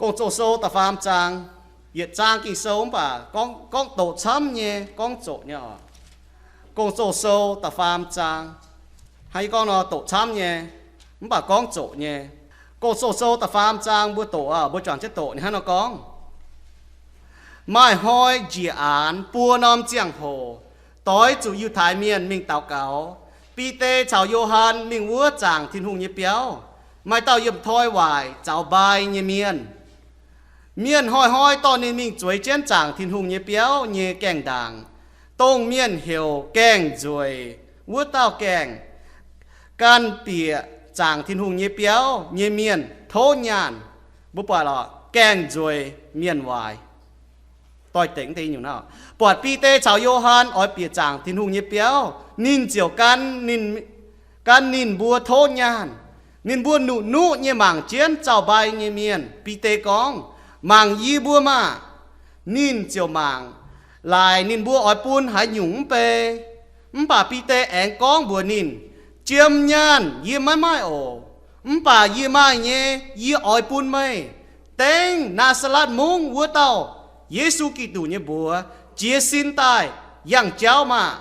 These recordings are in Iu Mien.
Gong-Zoh Sou da'faam zaang, yietc zaang Ging-Sou mv baac gorngv, gorngv doqc camv nyei, gorngv zoqc nyei oc. Gong-Zoh Sou da'faam zaang, hnangv yie gorngv nor, doqc camv nyei, mv baac gorngv zoqc nyei. Gong-Zoh Sou da'faam zaang mbuo doqc, mbuo juangc jienv doqc, ninh hnangv nor gorngv, Maaih hnoi njiec aanx buo norm ziangh hoc, doix zuqc Yiutai Mienh mingh daux gaux. Bide caux Yo^han mingh wuov zaangc Tin-Hungh nyei biauv. Maaih dauh yiemh toi waaic zaux mbai nyei mienh. Mienh hnoi-hnoi dorh ninh mingh zueiz jienv zaangc Tin-Hungh nyei biauv nyei gaengh ndaangc, dongh mienh heuc Gaengh Nzueic wuov dauh gaengh. Gan bieqc zaangc Tin-Hungh nyei biauv nyei mienh tov nyaanh. Mbuo buatc lorqc, gaengh nzueic, mienh waaic. Doix-dekc deix nyungc nor, buatc Bide caux Yo^han oix bieqc zaangc Tin-Hungh nyei biauv, ninh ziouc gan ninh, gan ninh mbuo tov nyaanh. Ninh mbuo nuqv-nuqv nyei mangc jienv zaux mbai nyei mienh. Bide gorngv, Mangc yie mbuo maah! Ninh ziouc mangc, laaic ninh mbuo oix bun haaix nyungc mv bei. Mv baac Bide aengx gorngv mbuox ninh, Jiem nyaanh yie maiv maaih oc. Mv baac yie maaih nyei, yie oix bun meih. Dengv Naa^saa^letv Mungv wuov dauh Yesu Giduc nyei mbuox jiez sin daaih yangh jauv maah!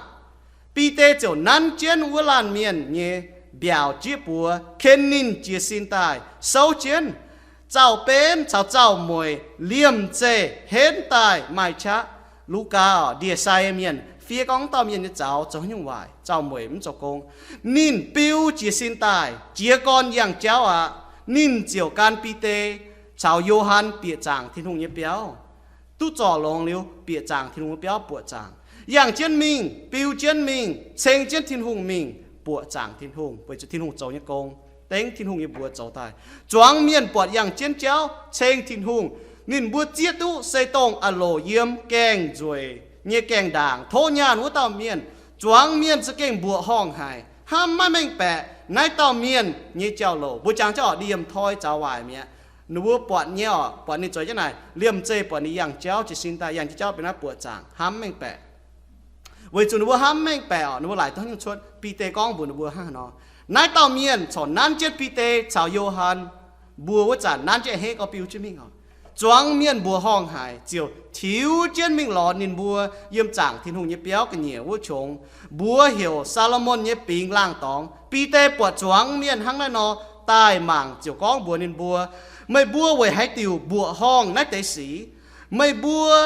Bide ziouc nanv jienv wuov laanh mienh nyei mbiaauc jieqv buoz ken ninh jiez sin daaih souv jienv. Zaux-benv caux zaux-mueic liemh zeih henv daaih maaih qaqv. Lugaa oc, ndie-sai mienh fiev gorngv wuov dauh mienh nyei zaux zoux haaix nyungc waaic, zaux-mueic mv zoux gong. Ninh biu jiez sin daaih jiez gorn yangh jauv aqv. Ninh ziouc gan Bide caux Yo^han bieqc zaangc Tin-Hungh nyei biauv. Duqv zorc longx liuz, bieqc zaangc Tin-Hungh nyei biauv buoqc zaangc. Yangh jienv mingh, biu jienv mingh, ceng jienv Tin-Hungh mingh, buoqc zaangc Tin-Hungh, weic zuqc Tin-Hungh zoux nyei gong, dengv Tin-Hungh nyei mbuox zoux daaih. Zuangx mienh buatc yangh jienv jauv ceng Tin-Hungh, ninh mbuo zieqv duqv se dongh a'loc yiem gaengh nzueic nyei gaengh ndaangc tov nyaanh wuov dauh mienh. Zuangx mienh za'gengh mbuoqc horngh haic, hnamv maiv mengh baeqc naaiv dauh mienh nyei jauv-louc. Mbuo jangx jienv oc, ndie-sai toi zaux waaic mi'aqv. Ninh mbuo buatc nyei oc, buatc ninh zueiz jienv naaic, liemh zeih buatc ninh yangh jauv jiez sin daaih, yangh jienv jauv benx naaiv buoqc zaangc, hnamv maiv mengh baeqc. Weic zuqc ninh mbuo hnamv maiv mengh baeqc oc, ninh mbuo laaic duqv haaix nyungc cuotv. Bide gorngv mbuox ninh mbuo hnangv haaix nor. Naaiv dauh mienh corc nanv jienv Bide caux Yo^han mbuo wuov zanc, nanv jienv a'hneiv gorx biu jienv mingh oc. Zuangx mienh mbuoqc horngh haic, ziouc tiux jienv mingh lorz ninh mbuo yiem zaangc Tin-Hungh nyei biauv ga'nyiec wuov qongx, mbuox heuc Saa^lo^morn nyei Bingx Laangh Dorngx. Bide buatc zuangx mienh hnangv naaiv nor daaih mangc, ziouc gorngv mbuox ninh mbuo, Meih mbuo weic haaix diuc mbuoqc horngh naaiv deix sic? Meih mbuo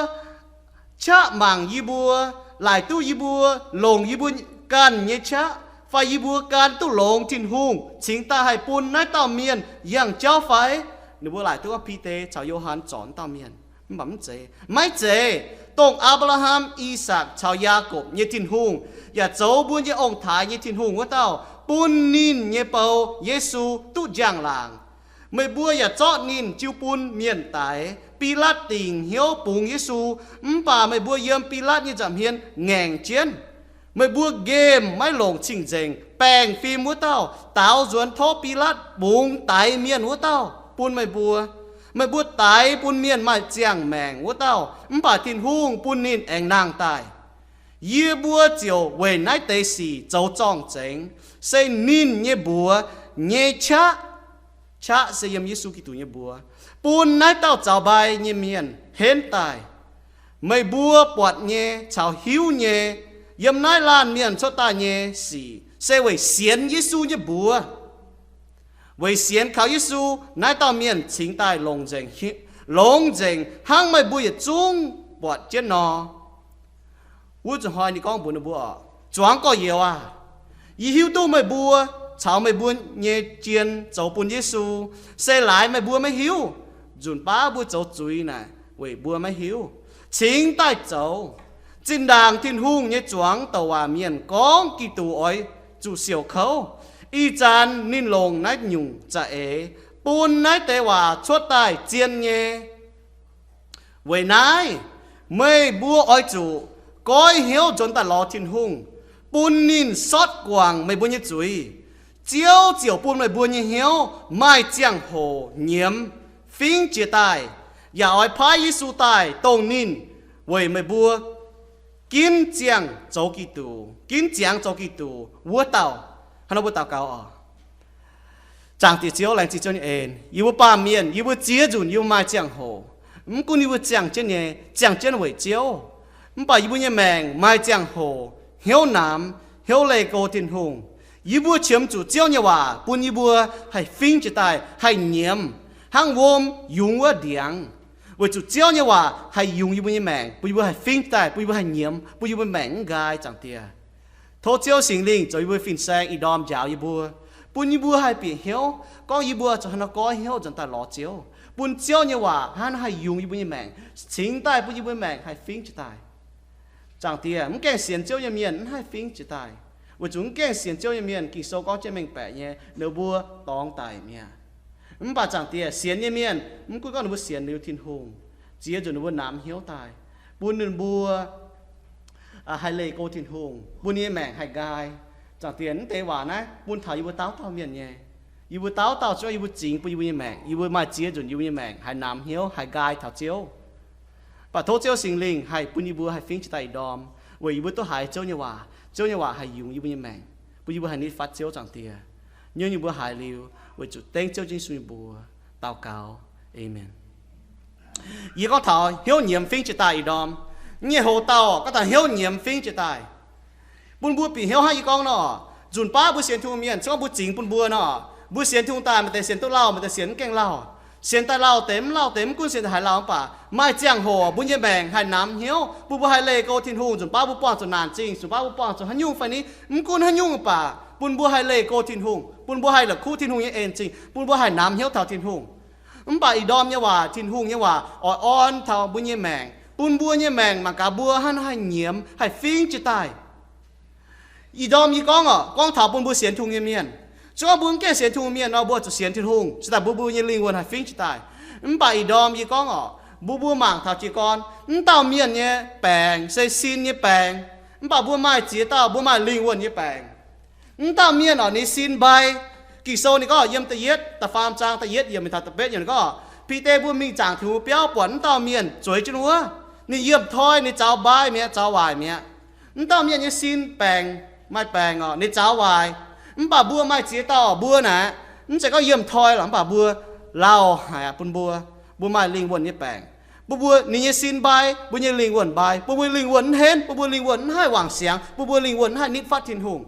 qaqv mangc yie mbuo, laaic duqv yie mbuo longc yie mbuo ganh nyei qaqv, fai yie mbuo gan duqv longx Tin-Hungh cingx daaih haih bun naaiv dauh mienh yangh jauv fai? Ninh mbuo laaic duqv Bide caux Yo^han zorc dauh mienh, mv baac mv zeiz, maiv zeiz. Dongh Apc^laa^ham, I^sakc caux Yaakopv nyei Tin-Hungh, yaac zoux mbuo nyei ong-taaix nyei Tin-Hungh wuov dauh, bun ninh nyei bou, Yesu, duqv njang-laangc. Meih mbuo yaac zorqv ninh jiu bun mienh daix. Bilatv dingc hnyouv bungx Yesu, mv baac meih mbuo yiem Bilatv nyei nza'hmien ngaengc jienv. Meih mbuo nqemh maiv longc cing-nzengc baengh fim wuov dauh, daaux nzuonx tov Bilatv bungx daix mienh wuov dauh bun meih mbuo. Meih mbuo daix bun mienh maaih ziangh maengc wuov dauh, mv baac Tin-Hungh bun ninh aengx nangh daaih. Yie mbuo ziouc weic naaiv deix sic zoux zorng-zengx, se ninh nyei mbuox nyei qaqv, qaqv se yiem Yesu Giduc nyei mbuox, bun naaiv dauh zaux mbai nyei mienh henv daaih. Meih mbuo buatc nyei caux hiuv nyei, yiem naaiv laanh mienh cuotv daaih nyei sic se weic sienx Yesu nyei mbuox. Weic sienx kaux Yesu, naaiv dauh mienh cingx daaih longc nzengc, longx nzengc hnangv meih mbuo yietc zungv buatc jienv nor. Wuov zuqc hnoi ninh gorngv mbuox ninh mbuo oc, Zuangx gorx-youz aah! Yie hiuv duqv meih mbuo caux meih mbuo nyei jien zoux bun Yesu, se laaix meih mbuo maiv hiuv. Nzunc baav mbuo zoux zuiz naaic weic mbuo maiv hiuv. Cingx daaih zoux. Zinh ndaangc Tin-Hungh nyei zuangx douc waac mienh gorngv Giduc oix zuqc siouc kouv, ih zanc ninh longc naaiv nyungc za'eix bun naaiv deix waac cuotv daaih zien nyei. Weic naaiv, meih mbuo oix zuqc goiv hnyouv nzuonx daaih lorz Tin-Hungh, bun ninh sortv guangc meih mbuo nyei zuiz. Ziouv ziouc bun meih mbuo nyei hnyouv maaih ziangh hoc nyiemz fingx jiez daaih, yaac oix paaiv Yesu daaih dongh ninh weic meih mbuo ginv ziangh zoux Giduc, ginv ziangx zoux Giduc wuov dauh. Hnangv nor mbuo daux gaux oc. Zaangc Diex Ziouv, laengz zingh Ziouv nyei en. Yie mbuo baamh mienh, yie mbuo ziex nzunc yie mbuo maaih ziangh hoc. Mv gunv yie mbuo ziangh jienv nyei, ziangh jienv weic Ziouv, mv baac yie mbuo nyei maengc maaih ziangh hoc hnyouv namx, hnyouv leih go Tin-Hungh. Yie mbuo qiemx zuqc Ziouv nyei waac bun yie mbuo haih fingx jiez daaih, haih nyiemz, hnangv wuom yungz wuov ndiangx. Weic zuqc Ziouv nyei waac haih yungz yie mbuo nyei maengc, bun yie mbuo haih fingx jiez daaih, bun yie mbuo haih nyiemz, bun yie mbuo maengc mv nqaai, Zaangc Diex. Tov Ziouv Singx Lingh zoux yie mbuo fin-saeng ih ndorm njaaux yie mbuo, bun yie mbuo haih bieqc hnyouv, gorngv yie mbuo zuqc haaix nor goiv hnyouv nzuonx daaih lorz Ziouv, bun Ziouv nyei waac hnangv naaiv haih yungz yie mbuo nyei maengc, cingx daaih bun yie mbuo nyei maengc haih fingx jiez daaih. Zaangc Diex, mv gaengh sienx Ziouv nyei mienh mv haih fingx jiez daaih, weic zuqc mv gaengh sienx Ziouv nyei mienh, Ging-Sou gorngv jienv mengh baeqc nyei, ninh mbuo dorngx daic mi'aqv. Mv baac Zaangc Diex, sienx nyei mienh, mv gunv gorngv ninh mbuo sienx liuz Tin-Hungh, ziex nzunc ninh mbuo namx hnyouv daaih, bun ninh mbuo haih leih go Tin-Hungh, bun ninh nyei maengc haih nqaai. Zaangc Diex, mv deix waac naaiv bun taux yie mbuo dauh dauh mienh nyei. Yie mbuo dauh dauh zuov yie mbuo zingx bun yie mbuo nyei maengc, yie mbuo maaih ziex nzunc yie mbuo nyei maengc haih namx hnyouv, haih nqaai taux Ziouv. Mv baac tov Ziouv Singx Lingh haih bun yie mbuo haih fingx jiez daaih ih ndorm, weic yie mbuo duqv haiz Ziouv nyei waac, Ziouv nyei waac haih yungz yie mbuo nyei maengc, bun yie mbuo haih nitv fatv Ziouv, Zaangc Diex. Yie mbuo haih liuz weic zuqc dengv Ziouv Yesu nyei mbuox daux gaux. Aamen. Yie gorngv taux hnyouv nyiemz fingx jiez daaih ih ndorm. Nyei hoc dauh gorngv taux hnyouv nyiemz fingx jiez daaih, bun mbuo bieqc hnyouv hnangv yie gorngv nor, nzunc baav mbuo sienx Tin-Hungh mienh, se gorngv mbuo zingx bun mbuo nor, mbuo sienx Tin-Hungh daaih, maaih deix sienx duqv lauh, maaih deix sienx mv gaengh lauh. Sienx daaih lauh deix mv lauh deix, mv gunv sienx haaix lauh mv baac, maaih ziangh hoc mbuo nyei maengc haih namx hnyouv, bun mbuo haih leih go Tin-Hungh. Nzunc baav mbuo buangh zuqc naanc zingh, nzunc baav mbuo buangh zuqc haaix nyungc fai ni, mv gunv haaix nyungc mv baac, bun mbuo haih leih go Tin-Hungh, bun mbuo haih la'kuqv Tin-Hungh nyei en zingh, bun mbuo haih namx hnyouv taux Tin-Hungh. Mv baac ih ndorm nyei waac, Tin-Hungh nyei waac oix orn taux mbuo nyei maengc, bun mbuo nyei maengc mangc gaax mbuo hnangv naaiv haih nyiemz, haih fingx jiez daaih. Ih ndorm yie gorngv oc, gorngv taux bun mbuo sienx Tin-Hungh nyei mienh. Se gorngv mbuo mv gaengh sienx Tin-Hungh mienh nor, mbuo zuqc sienx Tin-Hungh se daaih bun mbuo nyei lingh wuonh haih fingx jiez daaih. Mv baac ih ndorm yie gorngv oc, mbuo mbuo mangc taux jiez gorn, mv dauh mienh nyei baengc se sin nyei baengc, mv baac mbuo maaih ziex dauh mbuo maaih lingh wuonh nyei baengc. Mv dauh mienh oc, ninh sin mbai. Ging-Sou ninh gorngv yiem da'yietv, da'faam zaang da'yietv yiemc mingh taux da'betv yiemc ninh gorngv, Bide mbuo mingh zaangc Tin-Hungh biauv buatc mv dauh mienh zueiz jienv wuov, ninh yiemh toi, ninh zaux mbai mi'aqv, zaux waaic mi'aqv. Mv dauh mienh nyei sin baengc, maaih baengc oc, ninh zaux waaic. Mv baac mbuo maaih ziex dauh oc, mbuo naaic, mv zeiz gorngv yiemh toi lorqc, mv baac mbuo lauh haic aqv bun mbuo. Mbuo maaih lingh wuonh nyei baengc. Bun mbuo, ninh nyei sin mbai, mbuo nyei lingh wuonh mbai. Bun mbuo lingh wuonh mv henv, bun mbuo lingh wuonh mv haih wangc siangx, bun mbuo lingh wuonh mv haih nitv fatv Tin-Hungh.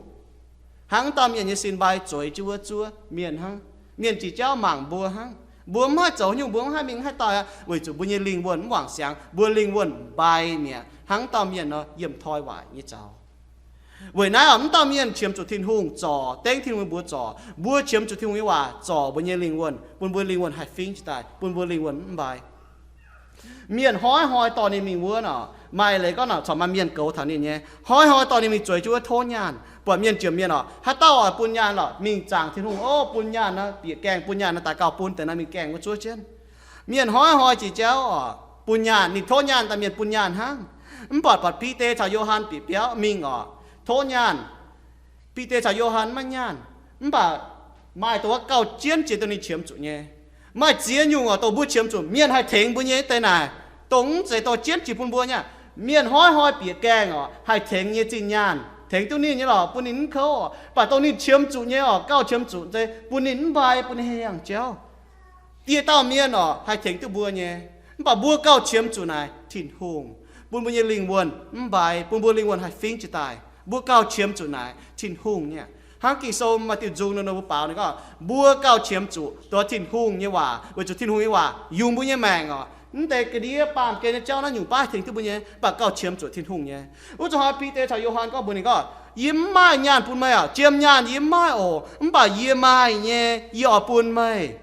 Hnangv dauh mienh nyei sin mbai zueiz jienv wuov zuov mienh hnangv. Mienh jiex jauv mangc mbuo hnangv. Mbuo mv haih zoux nyungc, mbuo mv haih mingh, mv haih daaih aqv, weic zuqc mbuo nyei lingh wuonh mv wangc siangx, mbuo lingh wuonh mbai mi'aqv, hnangv dauh mienh nor yiemh toi waaic nyei zaux. Weic naaiv oc, mv dauh mienh qiemx zuqc Tin-Hungh zorc, dengv Tin-Hungh mbuox zorc. Mbuo qiemx zuqc Tin-Hungh nyei waac zorc mbuo nyei lingh wuonh, bun mbuo lingh wuonh haih fingx jiez daaih, bun mbuo lingh wuonh mv mbai. Mienh hnoi-hnoi dorh ninh mingh wuov nor, maaih leiz gorngv nor, corc maaih mienh goux taux ninh nyei, hnoi-hnoi dorh ninh mingh zueiz jienv wuov tov nyaanh. Buatc mienh jomc mienh oc, haaix dauh oix bun nyaanh lorqc, mingh zaangc Tin-Hungh, o, bun nyaanh nor, bieqc gaengh bun nyaanh nor, daaih gauh bun deix nor, mingh gaengh wuov zuov jienv. Mienh hnoi-hnoi jiex jauv oc, bun nyaanh, ninh tov nyaanh daaih mienh bun nyaanh hnangv. Mv baac buatc Bide caux Yo^han bieqc biauv mingh oc, tov nyaanh. Bide caux Yo^han maiv nyaanh, mv baac maaih dongh wuov gauh jienv jiex dongh ninh qiemx zuqc nyei. Maaih ziex nyungc oc, dongh mbuo qiemx zuqc mienh haih tengx mbuo nyei deix naaic, dongh mv zeiz dorh jienv jiex bun mbuo nyei. Mienh hnoi-hnoi bieqc gaengh oc, haih tengx nyei zingh nyaanh, tengx duqv ninh nyei lorqc, bun ninh mv kouv oc. Mv baac dongh ninh qiemx zuqc nyei oc, gauh qiemx zuqc deix, bun ninh mv mbai, bun ninh haih yangh jauv. Dieh dauh mienh oc, haih tengx duqv mbuo nyei, mv baac mbuo gauh qiemx zuqc naaic Tin-Hungh, bun mbuo nyei lingh wuonh mv mbai, bun mbuo lingh wuonh haih fingx jiex daaih. Mbuo gauh qiemx zuqc naaic Tin-Hungh nyei. Hnangv Ging-Sou maaih diuh nzung nor, mbuo baaux ninh gorngv, mbuo gauh qiemx zuqc dongh Tin-Hungh nyei waac, weic zuqc Tin-Hungh nyei waac yungz mbuo nyei maengc oc. Mv deix ga'ndiev baamh gen nyei jauv naaiv nyungc baav haih tengx duqv mbuo nyei, mv baac gauh qiemx zuqc Tin-Hungh nyei. Wuov zuqc hnoi Bide caux Yo^han gorngv mbuox ninh gorngv, yie mv maaih nyaanh bun meih oc, jiem nyaanh yie mv maaih oc, mv baac yie maaih nyei, yie oix bun meih.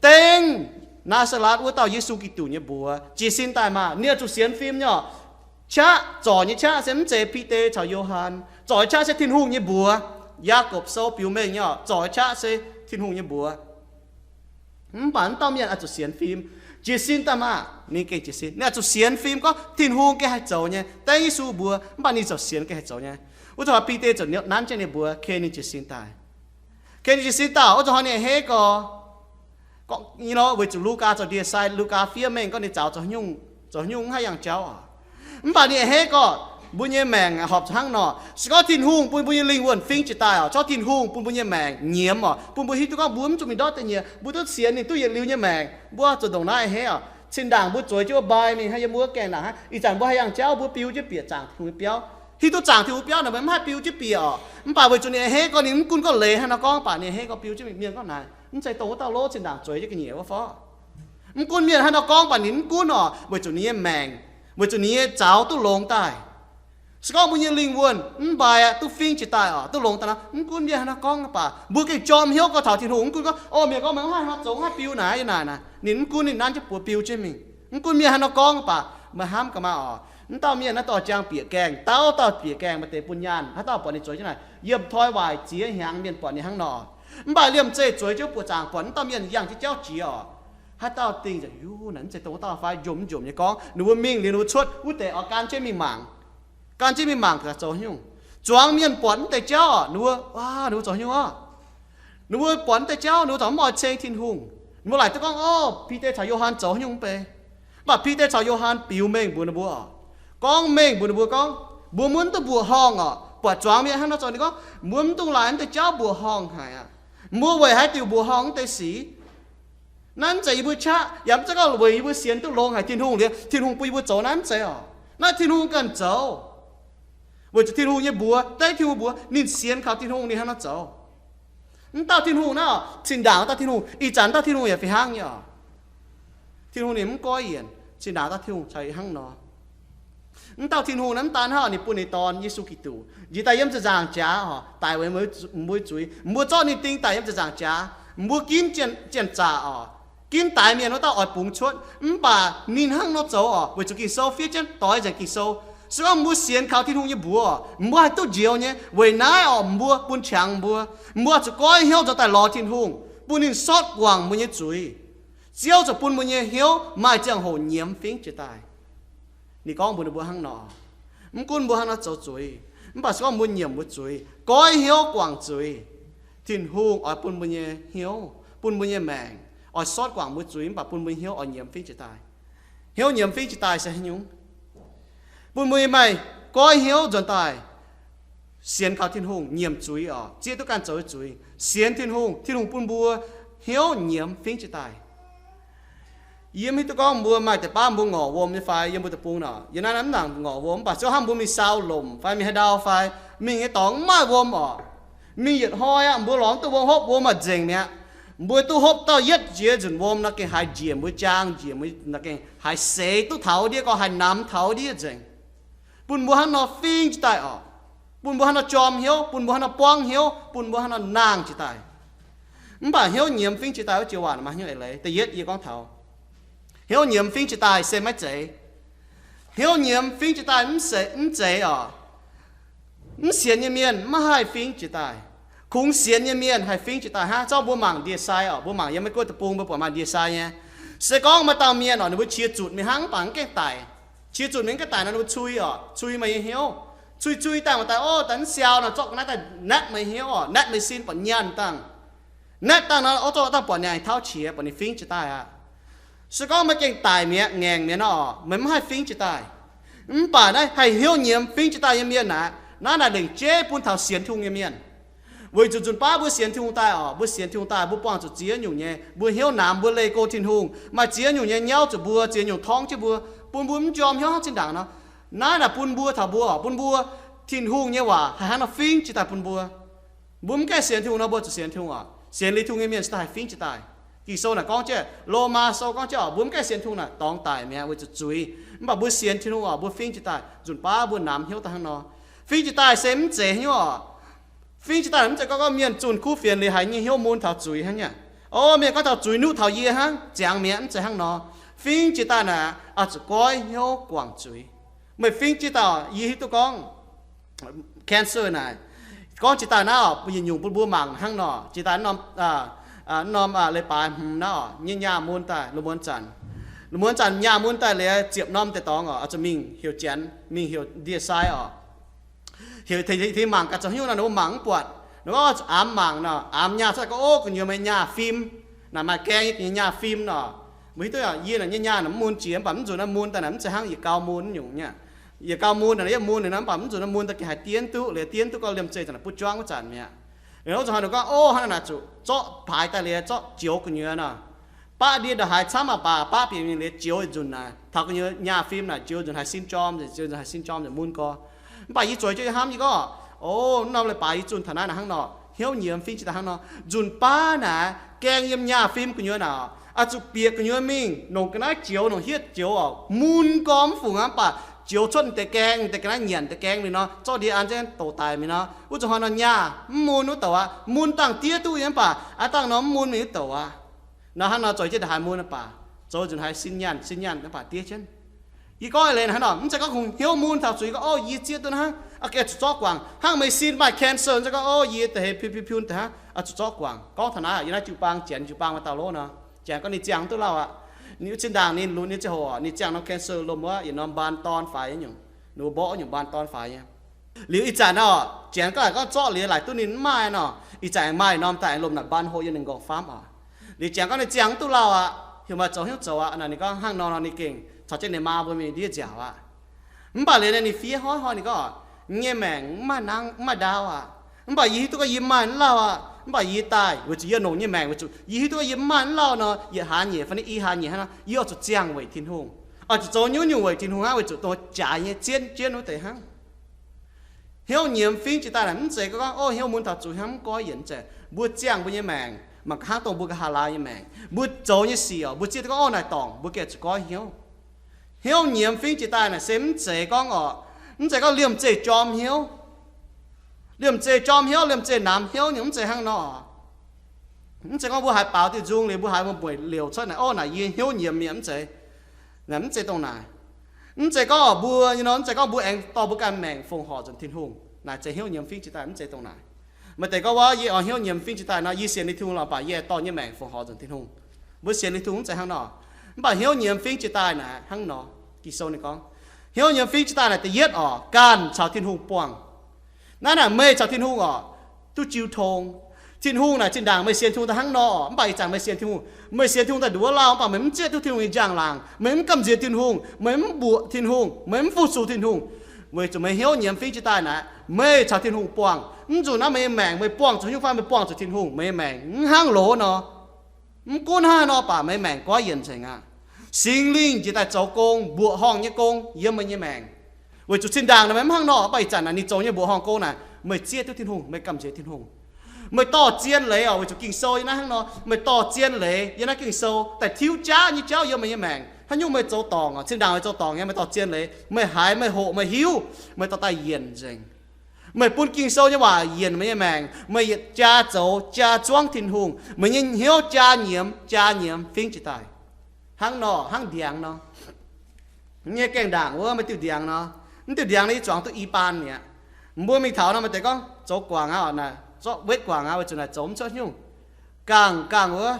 Dengv Naa^saa^letv wuov dauh Yesu Giduc nyei mbuox jiez sin daaih maah! Ninh oix zuqc sienx fim nyei oc. Qaqv zorc nyei qaqv se mv zeiz Bide caux Yo^han. Zorc nyei qaqv se Tin-Hungh nyei mbuox. Yaagorpc Sou biux mengh nyei oc, zorc nyei qaqv se Tin-Hungh nyei mbuox. Mv baac mv dauh mienh oix zuqc sienx fim. Jiez sin daaih maah! Ninh gengh jiez sin. Ninh oix zuqc sienx fim gorngv Tin-Hungh gengh haih zoux nyei. Dengv Yesu mbuox, mv baac ninh ziouc sienx gengh haih zoux nyei. Wuov zuqc hnoi Bide ziouc nanv jienv ninh mbuox ken ninh jiez sin daaih. Ken ninh jiez sin daaih, wuov zuqc hnoi ninh a'hneiv gorx, gorngv, weic zuqc Lugaa zoux ndie-sai, Lugaa fiev mengh gorngv ninh zaux zoux nyungc, zoux nyungc mv haih yangh jauv oc. Mv baac ninh a'hneiv gorx, Mbuo nyei maengc horpc zuqc hnangv nor. Se gorngv Tin-Hungh bun mbuo nyei lingh wuonh fingx jiex daaih oc, corc Tin-Hungh bun mbuo nyei maengc nyiemz oc, bun mbuo hiuv duqv gorngv mbuo mv zuqc mingh ndortv deix nyieqc, mbuo duqv sienx ninh duqv yietc liuz nyei maengc, mbuo zuqc ndongc naaiv a'hneiv oc. Zinh ndaangc mbuo zueiz jienv wuov mbai mingh hnangv, yiem mbuo gaengh ndaangc hnangv, ih zanc mbuo haih yangh jauv mbuo biu jienv bieqc zaangc Tin-Hungh nyei biauv. Hiuv duqv zaangc Tin-Hungh biauv naaic, mbuo mv haih biu jienv bieqc oc. Mv baac weic zuqc ninh a'hneiv gorx, ninh mv gunv gorngv leiz haaix nor gorngv, mv baac ninh a'hneiv gorx biu jienv mingh, mienh gorngv naaic, mv zeiz dongh wuov dauh lov zinh ndaangc zueiz jienv ga'nyiec wuov fov. Mv gunv mienh haaix nor gorngv, mv baac ninh mv gunv oc, weic zuqc ninh nyei maengc, weic zuqc ninh nyei zaux duqv longx daaih. Se gorngv mbuo nyei lingh wuonh mv mbai aqv, duqv fingx jiex daaih oc, duqv longx daaih nor, mv gunv mienh haaix nor gorngv, mv baac mbuo gengh jorm hnyouv gorx taux Tin-Hungh, mv gunv gorngv, o, mienh gorngv meih mv haih haaix nor zoux, mv haih biu naaic, yiem naaic naaic. Ninh mv gunv, ninh nanv jienv buoz biu jienv mingh. Mv gunv mienh haaix nor gorngv, mv baac meih hnamv gaax maah oc. Mv dauh mienh naaiv dorh jangx bieqc gaengh, dauh dauh bieqc gaengh, maaih deix bun nyaanh, haaix dauh buatc ninh zueiz jienv naaic, yiem toi waaic ziex hnyangx mienh buatc ninh hnangv nor. Mv baac liemh zeih zueiz jienv buoqc zaangc buatc mv dauh mienh yangh jienv jauv jiex oc. Haaix dauh dingh, yie naaic mv zeiz dongh wuov dauh fai, njomc mv njomc nyei gorngv. Ninh mbuo mingh liuz ninh mbuo cuotv wuov deix oix gan jienv mingh mangc, gan jienv mingh mangc gaax zoux haaix nyungc. Zuangx mienh buatc mv deix jauv oc, ninh mbuo, aa, ninh mbuo zoux haaix nyungc oc? Ninh mbuo buatc mv deix jauv, ninh mbuo zungv mv oix ceng Tin-Hungh. Ninh mbuo laaic duqv gorngv, o, Bide caux Yo^han zoux haaix nyungc mv bei. Mv baac Bide caux Yo^han biux mengh mbuox ninh mbuo oc, gorngv mengh mbuox ninh mbuo gorngv, mbuo mv duqv mbuoqc horngh oc. Buatc zuangx mienh hnangv nor zoux, ninh gorngv, mbuo mv dungx laaic mv deix jauv mbuoqc horngh haic aqv. Mbuo weic haaix diuc mbuoqc horngh mv deix sic? Naaiv mv zeiz yie mbuo qaqv, yaac mv zeiz gorngv weic yie mbuo sienx duqv longx haic Tin-Hungh liuz Tin-Hungh bun yie mbuo zoux naaiv, mv zeiz oc. Naaiv Tin-Hungh ganh zoux. Weic zuqc Tin-Hungh nyei mbuox, dengv Tin-Hungh mbuox, ninh sienx kaux Tin-Hungh ninh hnangv nor zoux. Mv dauh Tin-Hungh naaiv oc, zinh ndaangc dauh Tin-Hungh, ih zanc dauh Tin-Hungh yaac fih hnangv nyei oc. Tin-Hungh ninh mv goiv yienc, zinh ndaangc dauh Tin-Hungh caux hnangv nor. Mv dauh Tin-Hungh naaiv mv daan hnangv, ninh bun ninh Dorn, Yesu Giduc, njiec daaih yiem ziepc nzaangc jaax oc, daic weic mbuo zuiz. Mbuo zorqv ninh ding daic yiem ziepc nzaangc jaax, mbuo ginv janx-zaqc oc, ginv daix mienh wuov dauh oix bungx cuotv. Mv baac ninh hnangv nor zoux oc, weic zuqc Ging-Sou fiev jienv doix nzengc Ging-Sou. Se gorngv mbuo sienx kaux Tin-Hungh nyei mbuox, mbuo haih duqv njoux nyei. Weic naaiv oc, mbuo bun qangx mbuo, mbuo zuqc goiv hnyouv nzuonx daaih lorz Tin-Hungh, bun ninh sotv guangc mbuo nyei zuiz. Ziouv zuqc bun mbuo nyei hnyouv maaih ziangh hoc nyiemz fingx jiex daaih. Ninh gorngv mbuox ninh mbuo hnangv nor. Mv gunv mbuo hnangv nor zoux zuiz, mv baac se gorngv mbuo nyiemc mbuo zuiz, goiv hnyouv guangc zuiz, Tin-Hungh oix bun mbuo nyei hnyouv, bun mbuo nyei maengc, oix sotv guangc mbuo zuiz, mv baac bun mbuo hnyouv oix nyiemz fingx jiex daaih. Hnyouv nyiemz fingx jiex daaih se haaix nyungc? Bun mbuo maaih goiv hnyouv nzuonx daaih sienx kaux Tin-Hungh, nyiemc zuiz oc, zieqv duqv ganh zoux zuiz, sienx Tin-Hungh, Tin-Hungh bun mbuo hnyouv nyiemz fingx jiex daaih. Yie mv hiuv duqv gorngv mbuo maaih deix baav mbuo ngorc wuom nyei fai, yiem mbuo deic-bung nor, yie naaiv mv nangc ngorc wuom, mv baac se hnangv mbuo mingh sau lomc fai mingh haaix ndau fai, mingh nyei dorngx mv maaih wuom oc. Mingh yietc hnoi aqv, mbuo lorz mv duqv wuom, hopv wuom maaih nzengc mi'aqv. Mbuo duqv hopv dauh yietv jiex nzunc wuom nor, gengh haaix njiec mbuo jaang, njiec mbuo nor, gengh haaix seix duqv taux ndiev, gorngv haaix namx taux ndiev nzengc. Bun mbuo hnangv nor fingx jiex daaih oc. Bun mbuo hnangv nor jorm hnyouv, bun mbuo hnangv nor buangv hnyouv, bun mbuo hnangv nor nangh jiex daaih. Mv baac hnyouv nyiemz fingx jiex daaih wuov joux waac maaih hnyouv eix leiz. Da'yietv yie gorngv taux hnyouv nyiemz fingx jiex daaih se maiv zeiz. Hnyouv nyiemz fingx jiex daaih mv zeiz, mv zeiz oc. Mv sienx nyei mienh maiv haih fingx jiex daaih. Kungx sienx nyei mienh haih fingx jiex daaih hnangv. Zorqv mbuo mangc ndie-sai oc, mbuo mangc yiem Meiv Guoqv deic-bung mbuo buatc maaih ndie-sai nyei. Se gorngv maaih dauh mienh oc, ninh mbuo qiex zutc mingh hnangv, mv baac mv gaengh daic. Qiex zutc mingh mv gaengh daic nor, ninh mbuo cui oc, cui meih nyei hnyouv. Cui cui dangh maaih daaih, o, daaih mv siau nor, zorqv ga'naaiv daaih naetv meih hnyouv oc, naetv meih sin buatc nyaanh dangh. Naetv dangh nor, o, zorqv daaih buatc nyanc taux qiex, buatc ninh fingx jiex daaih aqv. Se gorngv meih gengh daic mi'aqv, ngaengc mi'aqv nor oc, meih mv haih fingx jiex daaih. Mv baac naaiv haih hnyouv nyiemz fingx jiex daaih nyei mienh aqv, naaiv naaic lengc jeiv bun taux sienx Tin-Hungh nyei mienh. Weic zuqc nzunc baav mbuo sienx Tin-Hungh daaih oc, mbuo sienx Tin-Hungh daaih, mbuo buangh zuqc ziex nyungc nyei, mbuo hnyouv namx, mbuo leih go Tin-Hungh, maaih ziex nyungc nyei nyauv zuqc mbuo, ziex nyungc torngv jienv mbuo, bun mbuo mv njormh hnyouv hnangv zinh ndaangc nor. Naaiv naaic bun mbuo taux mbuo oc, bun mbuo Tin-Hungh nyei waac haih hnangv nor fingx jiex daaih bun mbuo. Mbuo mv gaengh sienx Tin-Hungh nor, mbuo zuqc sienx Tin-Hungh oc. Sienx liuz Tin-Hungh nyei mienh se daaih haih fingx jiex daaih. Ging-Sou naaic gorngv jienv, Lomaa Sou gorngv jienv oc, mbuo mv gaengh sienx Tin-Hungh naaic dorngx daic mi'aqv weic zuqc zuiz. Mv baac mbuo sienx Tin-Hungh oc, mbuo fingx jiex daaih, nzunc baav mbuo namx hnyouv daaih hnangv nor. Fingx jiex daaih se mv zeiz hnyouv oc. Fingx jiex daaih mv zeiz gorngv, gorngv mienh zunh kuv fienx liuz haiz nyei hnyouv mun taux zuiz hnangv nyei. O, mienh gorngv taux zuiz nuqv taux yie hnangv, ziangx mi'aqv, mv zeiz hnangv nor. Fingx jiex daaih naaic, oix zuqc goiv hnyouv guangc zuiz. Meih fingx jiex daaih, yie hiuv duqv gorngv cancer naaic, gorngv jiex daaih naaiv oc, yietc nyungc bun mbuo mangc hnangv nor. Jiex daaih norm, norm leiz-baaix hmz naaiv oc, nyei nyaah mun daaih, lungh muonz zanc, lungh muonz zanc nyaah mun daaih liuz, ziepc norm deix dorngx oc, oix zuqc mingh heuc janx, mingh heuc ndie-sai oc. Heuc tengx mangc gaax zoux haaix nyungc nor, ninh mbuo mangc mv buatc. Ninh mbuo oix zuqc aamx mangc nor, aamx nyaah cuotv daaih gorngv, o, gu'nyuoz meih nyaah fim. Naaic maaih gaeng nyei gu'nyuoz nyaah fim nor. Mbuo hiuv duqv yie naaic nyei nyaah naaic mv mun jiex, mv baac mv nzunc naaiv mun daaih naaic mv zeiz hnangv yietc gau mun nyungc nyei. yietc gau mun, yietc mun liuz nor, mv baac mv nzunc nor mun daaih gengh haih dien duqv, liuz dien duqv gau liemh zeih zanc naaic butv juangv wuov zanc mi'aqv. Liuz wuov zanc hnoi ninh gorngv, o, hnangv naaic naaic zuqc zorqv paaix daaih liuz zorqv joux gu'nyuoz nor. Baqv ndie ndongc haaix camv aqv baac baqv bieqc mingh liuz joux yietc nzunc naaic, taux gu'nyuoz nyaah fim naaic joux nzunc haih sin jorm, joux nzunc haih sin jorm nzunc mun gorx. Mv baac yie zueiz jienv yie hnamv yie gorngv, o, norm leiz-baaix yie zunh taux naaiv naaic hnangv nor, hnyouv nyiemz fingx jiex daaih hnangv nor, nzunc baav naaic gaeng yiem nyaah fim gu'nyuoz naaic, oix zuqc bieqc gu'nyuoz mingh nongc ga'naaiv joux, nongc hietv joux oc, mun gorx mv fungc aqv, mv baac joux cuotv deix gaeng, deix ga'naaiv nyanc deix gaeng mingh nor, zorqv ndie an jienv doqc daic mingh nor, wuov zuqc hnoi nor nyaah mv mun wuov douc aqv. Mun dangh diev duqv nyei mv baac aav dangh nor mv mun mingh wuov douc aqv. Nor hnangv nor zueiz jienv ndongc haaix mun mv baac zoux nzunc haiz sin nyaanh sin nyaanh mv baac diev jienv. Yie gorngv eix leiz hnangv nor, mv zeiz gorngv kungx hnyouv mun taux zuqc yie gorngv, o, yie zieqv duqv hnangv, o, gengh zuqc zorqv guangc. Hnangv meih sin maaih cancer, mv zeiz gorngv, o, yie da'heix piu piu piu da'hnangv, oix zuqc zorqv guangc. Gorngv taux naaiv, yiem naaiv jiu-baang, Janx jiu-baang maaih dauh lov nor, Janx gorngv ninh ziangh duqv lauh aqv. Ninh wuov zinh ndaangc ninh lunx nyei ziangh hoc, ninh ziangh norm cancer lomh wuov yietc norm บานต้อน faix nyei nyungc, ninh mbuo mborqv nyungc บานต้อน faix nyei. Liuz ih zanc nor, Janx gorngv haic gorngv zorqv liuz laaic duqv ninh mv maaih nor, ih zanc maaih norm daaih lomh naaic บานหก yiem ninh nqorngv famv oc. Liuz Janx gorngv ninh ziangh mv duqv lauh aqv, heuc maaih zoux hnyouv zoux aqv. Naaic ninh gorngv hnangv nor nor ninh gengh caux jienv ninh maa mbuo mingh ndiev nziaauc aqv. Mv baac liuz ninh fiev hnoi hnoi ninh gorngv, yie nyei maengc mv maaih nangv, mv maaih ndaauv aqv. Mv baac yie hiuv duqv gorngv yie maaih mv lauh aqv. Mv baac yie daaih weic zuqc yie longc nyei maengc weic zuqc yie hiuv duqv gorngv yie maaih mv lauh nor, yietc hlaax nyeic fai i hlaax nyeic hnangv nor, yie oix zuqc ziangh weic Tin-Hungh. Oix zuqc zoux nyungc-nyungc weic Tin-Hungh hnangv, weic zuqc dongh jaaix nyei zien jienv wuov deix hnangv. Hnyouv nyiemz fingx jiex daaih naaic mv zeiz gorngv, o, hnyouv mun taux zuqc hnangv mv goiv yienc, mv zeiz. Mbuo ziangh mbuo nyei maengc mangc gaax hnangv dongh mbuo nqa'haav laai nyei maengc, mbuo zoux nyei sic oc, mbuo zieqv duqv gorngv, o, naaic dorngc, mbuo gengh zuqc goiv hnyouv. Hnyouv nyiemz fingx jiex daaih naaic se mv zeiz gorngv oc, mv zeiz gorngv liemh zeih jorm hnyouv. Liemh zeih jorm hnyouv, liemh zeih namx hnyouv nyungc mv zeiz hnangv nor. Mv zeiz gorngv mbuo haiz baaux diuh nzung liuz mbuo haiz mbuo mueic liouc cuotv naaic, o, naaic yie hnyouv nyiemz mi'aqv, mv zeiz. Naaic mv zeiz dongh naaic. Mv zeiz gorngv mbuo nyei nor, mv zeiz gorngv mbuo aengx dorh mbuo ganh maengc fongc horc nzengc Tin-Hungh. Naaic zeiz hnyouv nyiemz fingx jiex daaih, mv zeiz dongh naaic. Maaih deix gorngv wuov, yie oix hnyouv nyiemz fingx jiex daaih nor, yie sienx Tin-Hungh lorqc, mv baac yie dorh nyei maengc fongc horc nzengc Tin-Hungh. Mbuo sienx Tin-Hungh mv zeiz hnangv nor. Mv baac hnyouv nyiemz fingx jiex daaih naaic hnangv nor. Ging-Sou ninh gorngv, hnyouv nyiemz fingx jiex daaih naaic da'yietv oc, ganh caux Tin-Hungh buangh. Naaiv naaic meih caux Tin-Hungh oc, duqv jiu tong. Tin-Hungh naaic zinh ndaangc meih sienx Tin-Hungh daaih hnangv nor oc, mv baac ih zanc meih sienx Tin-Hungh, meih sienx Tin-Hungh daaih nduov lauh, mv baac meih mv zieqv duqv Tin-Hungh nyei njang-laangc, meih mv gamh nziex Tin-Hungh, meih mv mbuoqc Tin-Hungh, meih mv fu-sux Tin-Hungh, weic zuqc meih hnyouv nyiemz fingx jiex daaih naaic, meih caux Tin-Hungh buangh. Mv nzunc naaiv meih nyei maengc meih buangh zuqc nyungc fai meih buangh zuqc Tin-Hungh, meih nyei maengc mv hnangv loz nor. Mv gunv hnangv haaix nor baac meih maengc goiv yienc nzengc aqv. Singx Lingh njiec daaih zoux gong, mbuoqc horngh nyei gong yiem meih nyei maengc. Weic zuqc zinh ndaangc naaic meih mv hnangv nor, mv baac ih zanc naaic ninh zoux nyei mbuoqc horngh gong naaic, meih zieqv duqv Tin-Hungh, meih gamh nziex Tin-Hungh. Meih dorh zien leiz oc, weic zuqc Ging-Sou yiem naaiv hnangv nor, meih dorh zien leiz yiem naaiv Ging-Sou daaih tiuv jaav nyei jauv yiem meih nyei maengc. Haaix nyungc meih zoux dorngc oc, zinh ndaangc meih zoux dorngc nyei, meih dorh zien leiz, meih haiz, meih hoqc, meih hiuv, meih dorh daaih yienc nzengc. Meih bun Ging-Sou nyei waac yienc meih nyei maengc, meih yietc jaa zoux jaa zuangv Tin-Hungh, meih nyei hnyouv jaa nyiemz jaa nyiemz fingx jiex daaih. Hnangv nor, hnangv ndiangx nor. Nyei gaengh ndaangc wuov maaih diuh ndiangx nor, mv diuh ndiangx nor yie zuangx duqv i baan mi'aqv. Mbuo mingh taux nor maaih deix gorngv zoux guangc aqv, naaic zorqv wetv guangc aqv, weic zuqc naaic zoux mv cuotv nyungc. Gangh gangh wuov,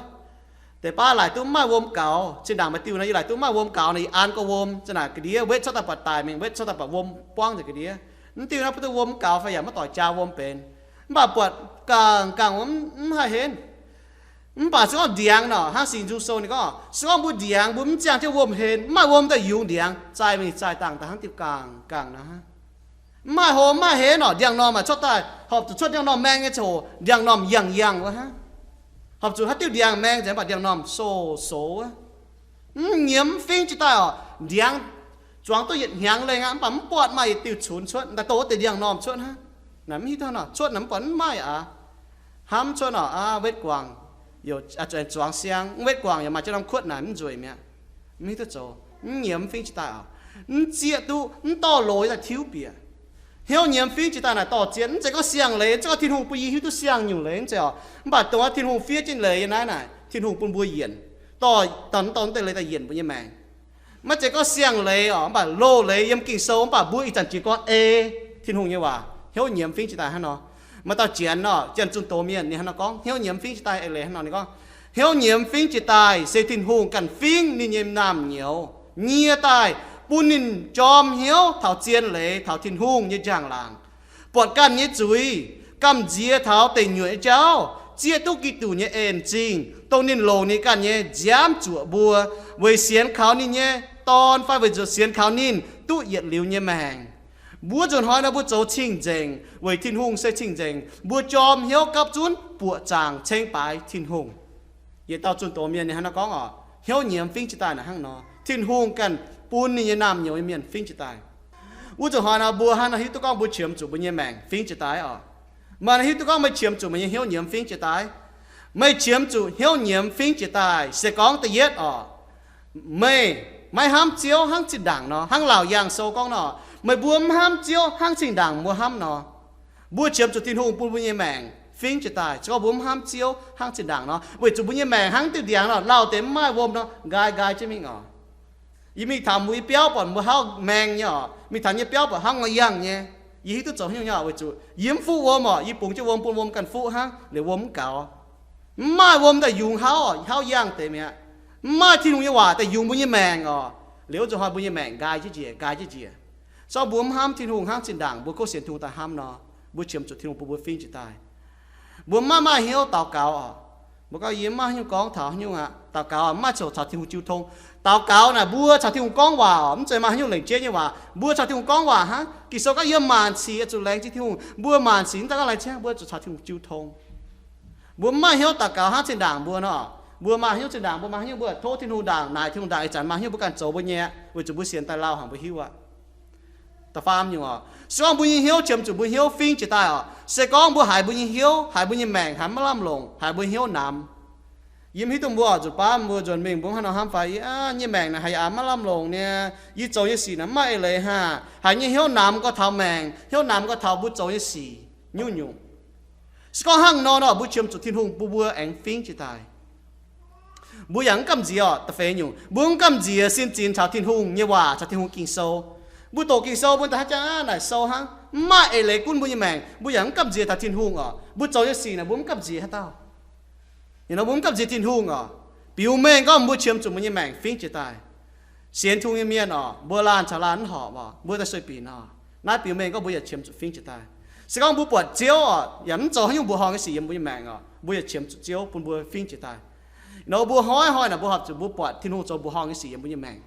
deix baav laaic duqv mv maaih wuom gaux. Zinh ndaangc maaih diuh nor yie laaic duqv mv maaih wuom gaux nor, yie an gorx wuom, zinh ndaangc ga'ndiev wetv cuotv daaih buatc daic mingh, wetv cuotv daaih buatc wuom buangv nzengc ga'ndiev. Mv diuh naaiv mv duqv wuom mv gaux fai yaac mv doic jaa wuom benx. Mv baac buatc gangh gangh wuov mv haih henv. Mv baac se gorngv ndiangx nor, hnangv Singx Nzung Sou ninh gorngv, se gorngv mbuo ndiangx mbuo mv ziangh jienv wuom henv, mv maaih wuom daaih yungz ndiangx, zaaih mingh zaaih dangh daaih hnangv diuh gangh gangh nor hnangv. Mv maaih hlo mv maaih henv nor, ndiangx-normh maaih cuotv daaih, horpc zuqc cuotv ndiangx-normh maeng nyei ziangh hoc, ndiangx-normh yangh yangh wuov hnangv. Horpc zuqc haaix diuh ndiangx maeng nzengc mv baac ndiangx-normh soux soux wuov. Mv nyiemz mv fingx jiex daaih oc, ndiangx zuangx duqv yietc hnyangx lengh aqv, mv baac mv buatc maaih yietc diuh cunx cuotv, daaih doh wuov deix ndiangx-normh cuotv hnangv. Naaic mv hiuv duqv nor, cuotv naaic mv buatc mv maaih aqv. Hnamv cuotv nor, aa, wetv guangc, yaac zuqc zuangx siang, mv wetv guangc yaac maaih jienv norm kuotv naaic mv nzueic mi'aqv. Mv hiuv duqv zoux, mv nyiemz mv fingx jiex daaih oc. Mv zieqv duqv, mv dorh loz daaih tiuv bieqc. Hnyouv nyiemz fingx jiex daaih naaic dorh zien, mv zeiz gorngv siang-leiz, mv zeiz gorngv Tin-Hungh bun yie hiuv duqv siang nyungc leiz, mv zeiz oc. Mv baac dongh wuov Tin-Hungh fiev jienv leiz yiem naaiv naaic, Tin-Hungh bun mbuo yienc, dorh, dorh, dorh deix leiz daaih yienc mbuo nyei maengc. Maiv zeiz gorngv siang-leiz oc, mv baac loz-leiz yiem Ging-Sou, mv baac mbuo ih zanc jiez gorn ei Tin-Hungh nyei waac, hnyouv nyiemz fingx jiex daaih hnangv nor. Maaih dauh Janx nor, Janx zunh doz mienh, ninh hnangv nor gorngv hnyouv nyiemz fingx jiex daaih eix leiz hnangv nor. Ninh gorngv, hnyouv nyiemz fingx jiex daaih se Tin-Hungh ganh fingx ninh nyei naamh nyouz nyie daaih, bun ninh jorm hnyouv taux zien leiz taux Tin-Hungh nyei njang-laangc, buatc ganh nyei zuiz, gamh nziex taux deic nyuoqc nyei jauv, zieqv duqv Giduc nyei en zingh, dongh ninh longc ninh ganh nyei nziaamv zuoqc mbuo, weic sienx kaux ninh nyei dorn fai weic zuqc sienx kaux ninh duqv yietc liuz nyei maengc. Mbuo nzunc hnoi nor mbuo zoux cing-nzengc weic Tin-Hungh se cing-nzengc. Mbuo jorm hnyouv gapv zunv buoqc zaangc ceng-baaix Tin-Hungh. Yietc dauh zunh doz mienh ninh hnangv nor gorngv oc, hnyouv nyiemz fingx jiex daaih naaic hnangv nor, Tin-Hungh ganh bun ninh nyei naamh nyouz nyei mienh fingx jiex daaih. Wuov nzunc hnoi nor mbuo hnangv nor hiuv duqv gorngv mbuo qiemx zuqc mbuo nyei maengc fingx jiex daaih oc. Maaih nor hiuv duqv gorngv meih qiemx zuqc meih nyei hnyouv nyiemz fingx jiex daaih. Meih qiemx zuqc hnyouv nyiemz fingx jiex daaih se gorngv da'yietv oc, meih maiv hnamv Ziouv hnangv zinh ndaangc nor, hnangv Laauc Yaangh Sou gorngv nor, meih mbuo mv hnamv Ziouv hnangv zinh ndaangc mbuo hnamv nor. Mbuo qiemx zuqc Tin-Hungh bun mbuo nyei maengc fingx jiex daaih se gorngv mbuo mv hnamv Ziouv hnangv zinh ndaangc nor, weic zuqc mbuo nyei maengc hnangv diuh ndiangx nor, lauh deix mv maaih wuom nor, nqaai nqaai jienv mingh oc. Yie mingh taux mbuo nyei biauv buatc mbuo hlauv maeng nyei oc, mingh taux nyei biauv buatc hlauv ngor yangh nyei. Yie hiuv duqv zoux haaix nyungc nyei oc, weic zuqc yie mv fuqv wuom oc, yie bungx jienv wuom bun wuom ganh fuqv hnangv, liuz wuom mv gaux. Mv maaih wuom daaih yungz hlauv oc, hlauv yangh deix mi'aqv. Mv maaih Tin-Hungh nyei waac daaih yungz mbuo nyei maengc oc, liuz wuov nzunc hnoi mbuo nyei maengc nqaai jienv njiec, nqaai jienv njiec. Se gorngv mbuo mv hnamv Tin-Hungh hnangv zinh ndaangc mbuo kov sienx Tin-Hungh daaih hnamv nor, mbuo qiemx zuqc Tin-Hungh bun mbuo fingx jiex daaih. Mbuo mv maaih, maaih hnyouv daux gaux oc. Mbuo gorngv, yie mv maaih haaix nyungc gorngv taux haaix nyungc aqv. Daux gaux mv maaih coc caux Tin-Hungh jiu tong. Daux gaux naaic mbuo caux Tin-Hungh gorngv waac oc, mv zeiz maaih haaix nyungc lengc jeiv nyei waac. Mbuo caux Tin-Hungh gorngv waac hnangv. Ging-Sou gorngv, yiem maanc sic zuqc laengz zingh Tin-Hungh. Mbuo maanc sic mv daaih gorngv laengz zingh, mbuo zuqc caux Tin-Hungh jiu tong. Mbuo mv maaih hnyouv daux gaux hnangv zinh ndaangc mbuo nor. Mbuo maaih haaix nyungc zinh ndaangc, mbuo maaih haaix nyungc mbuo tov Tin-Hungh ndaangc, naaic Tin-Hungh ndaangc, ih zanc maaih haaix nyungc mbuo ganh zoux mbuo nyei, weic zuqc mbuo sienx daaih lauh haic mbuo hiuv aqv. Da'faam nyungc oc, se gorngv mbuo nyei hnyouv qiemx zuqc mbuo hnyouv fingx jiex daaih oc, se gorngv mbuo haiz mbuo nyei hnyouv, haiz mbuo nyei maengc haiz maiv lamh longc, haiz mbuo hnyouv namx. Yie mv hiuv duqv mbuo oc, nzunc baav mbuo nzuonx mingh mbuo hnangv nor hnamv fai, yie, aa, nyei maengc naaic haiz aqc maiv lamh longc niaa, yie zoux nyei sic naaic mv maaih eix leiz hnangv, haiz nyei hnyouv namx gauh taux maengc, hnyouv namx gauh taux mbuo zoux nyei sic nyungc-nyungc. Se gorngv hnangv nor nor, mbuo qiemx zuqc Tin-Hungh bun mbuo aengx fingx jiex daaih. Mbuo yaac mv gamh nziex oc, da'feix nyungc, mbuo mv gamh nziex sin zinx caux Tin-Hungh nyei waac, caux Tin-Hungh Ging-Sou. Mbuo doqc Ging-Sou mbuo daaih haaix jangv aqv, naaic sou hnangv, mv maaih eix leiz gunv mbuo nyei maengc, mbuo yaac mv gamh nziex taux Tin-Hungh oc. Mbuo zoux nyei sic naaic mbuo mv gamh nziex haaix dauh. Ih nor mbuo mv gamh nziex Tin-Hungh oc. Biux mengh gorngv mbuo qiemx zuqc mbuo nyei maengc fingx jiex daaih. Sienx Tin-Hungh nyei mienh oc, mbuo laanh caux laanh mv horpc oc, mbuo daaih sueih binc oc. Naaiv biux mengh gorngv mbuo yaac qiemx zuqc fingx jiex daaih. Se gorngv mbuo buatc Ziouv oc, yaac mv zoux haaix nyungc mbuoqc horngh nyei sic yiem mbuo nyei maengc oc, mbuo yaac qiemx zuqc Ziouv bun mbuo fingx jiex daaih. Ih nor mbuo hnoi-hnoi naaic mbuo horpc zuqc mbuo buatc Tin-Hungh zoux mbuoqc horngh nyei sic yiem mbuo nyei maengc.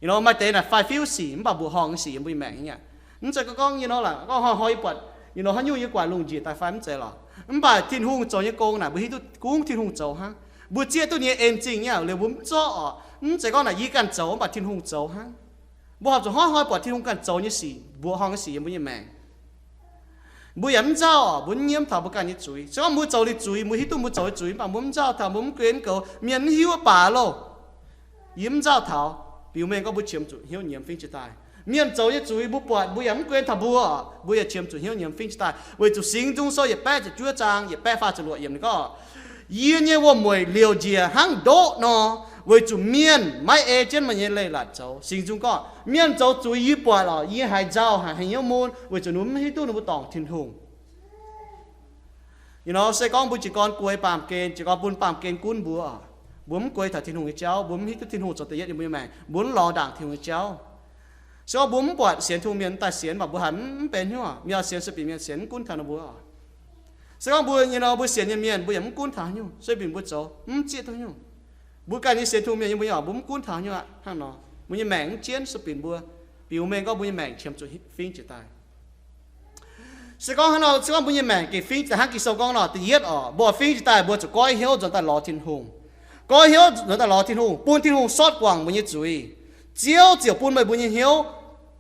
Ih nor maaih deix naaic faix-fiuv sic mv baac mbuoqc horngh nyei sic yiem mbuo nyei maengc nyei aqv. Mv zeiz gorngv, gorngv yie nor laaix gorngv hnoi-hnoi yie buatc, ih nor haaix nyungc yie guatc lungh njiec daaih fai mv zeiz lorqc. Mv baac Tin-Hungh zoux nyei gong naaic mbuo hiuv duqv gunv Tin-Hungh zoux hnangv. Mbuo zieqv duqv ninh nyei en zingh nyei aqv, liuz mbuo mv zorqv oc. Mv zeiz gorngv naaic yie ganh zoux mv baac Tin-Hungh zoux hnangv. Mbuo horpc zuqc hnoi-hnoi buatc Tin-Hungh ganh zoux nyei sic, mbuoqc horngh nyei sic yiem mbuo nyei maengc. Mbuo yaac mv nzauh oc, mbuo mv nyiemv taux mbuo ganh nyei zuiz. Se gorngv mbuo zoux liuz zuiz, mbuo hiuv duqv mbuo zoux nyei zuiz, mv baac mbuo mv nzauh taux, mbuo mv guen mv goux, mienh mv hiuv baac loh. Yie mv nzauh taux, biux mengh gorngv mbuo qiemx zuqc hnyouv nyiemz fingx jiex daaih. Mienh zoux nyei zuiz mbuo buatc, mbuo yaac mv guen taux mbuo, mbuo yaac qiemx zuqc hnyouv nyiemz fingx jiex daaih, weic zuqc Singx Nzung Sou yietc baeqv ziepc juov zaang yietc baeqv faah ziepc luoqc yiemc ninh gorngv, yie nyei wuom-mueic liouc njiec hnangv ndoqv nor, weic zuqc mienh maiv ei jienv meih nyei leiz-latc zoux. Singx Nzung gorngv, mienh zoux zuiz yie buatc oc, yie haiz nzauh, haiz hnyouv mun, weic zuqc ninh mbuo mv hiuv duqv ninh mbuo dorngc Tin-Hungh. Ih nor se gorngv mbuo jiez gorn guei baamh gen, jiez gorn bun baamh gen gunv mbuo, mbuo mv guei taux Tin-Hungh nyei jauv, mbuo mv hiuv duqv Tin-Hungh zoux da'yietv yiem mbuo nyei maengc, mbuo mv lorz ndaangc Tin-Hungh nyei jauv. Se gorngv mbuo mv buatc sienx Tin-Hungh mienh daaih sienx, mv baac mbuo haiz mv benx hnyouv, mienh sienx sueih binc mienh sienx mv gunv taux ninh mbuo. Se gorngv mbuo nyei nor, mbuo sienx nyei mienh mbuo yaac mv gunv taux haaix nyungc, sueih binc mbuo zoux mv zieqv duqv haaix nyungc. Mbuo ganh nyei sienx Tin-Hungh mienh yiem mbuo nyei oc, mbuo mv gunv taux haaix nyungc aqv. Hnangv nor, mbuo nyei maengc mv jienv sueih binc mbuo, biux mengh gorngv mbuo nyei maengc qiemx zuqc fingx jiex daaih. Se gorngv hnangv nor, se gorngv mbuo nyei maengc gengh fingx jiex daaih hnangv Ging-Sou gorngv nor, da'yietv oc, mbuo fingx jiex daaih mbuo zuqc goiv hnyouv nzuonx daaih lorz Tin-Hungh. Goiv hnyouv nzuonx daaih lorz Tin-Hungh, bun Tin-Hungh sortv guangc mbuo nyei zuiz. Ziouv ziouc bun meih mbuo nyei hnyouv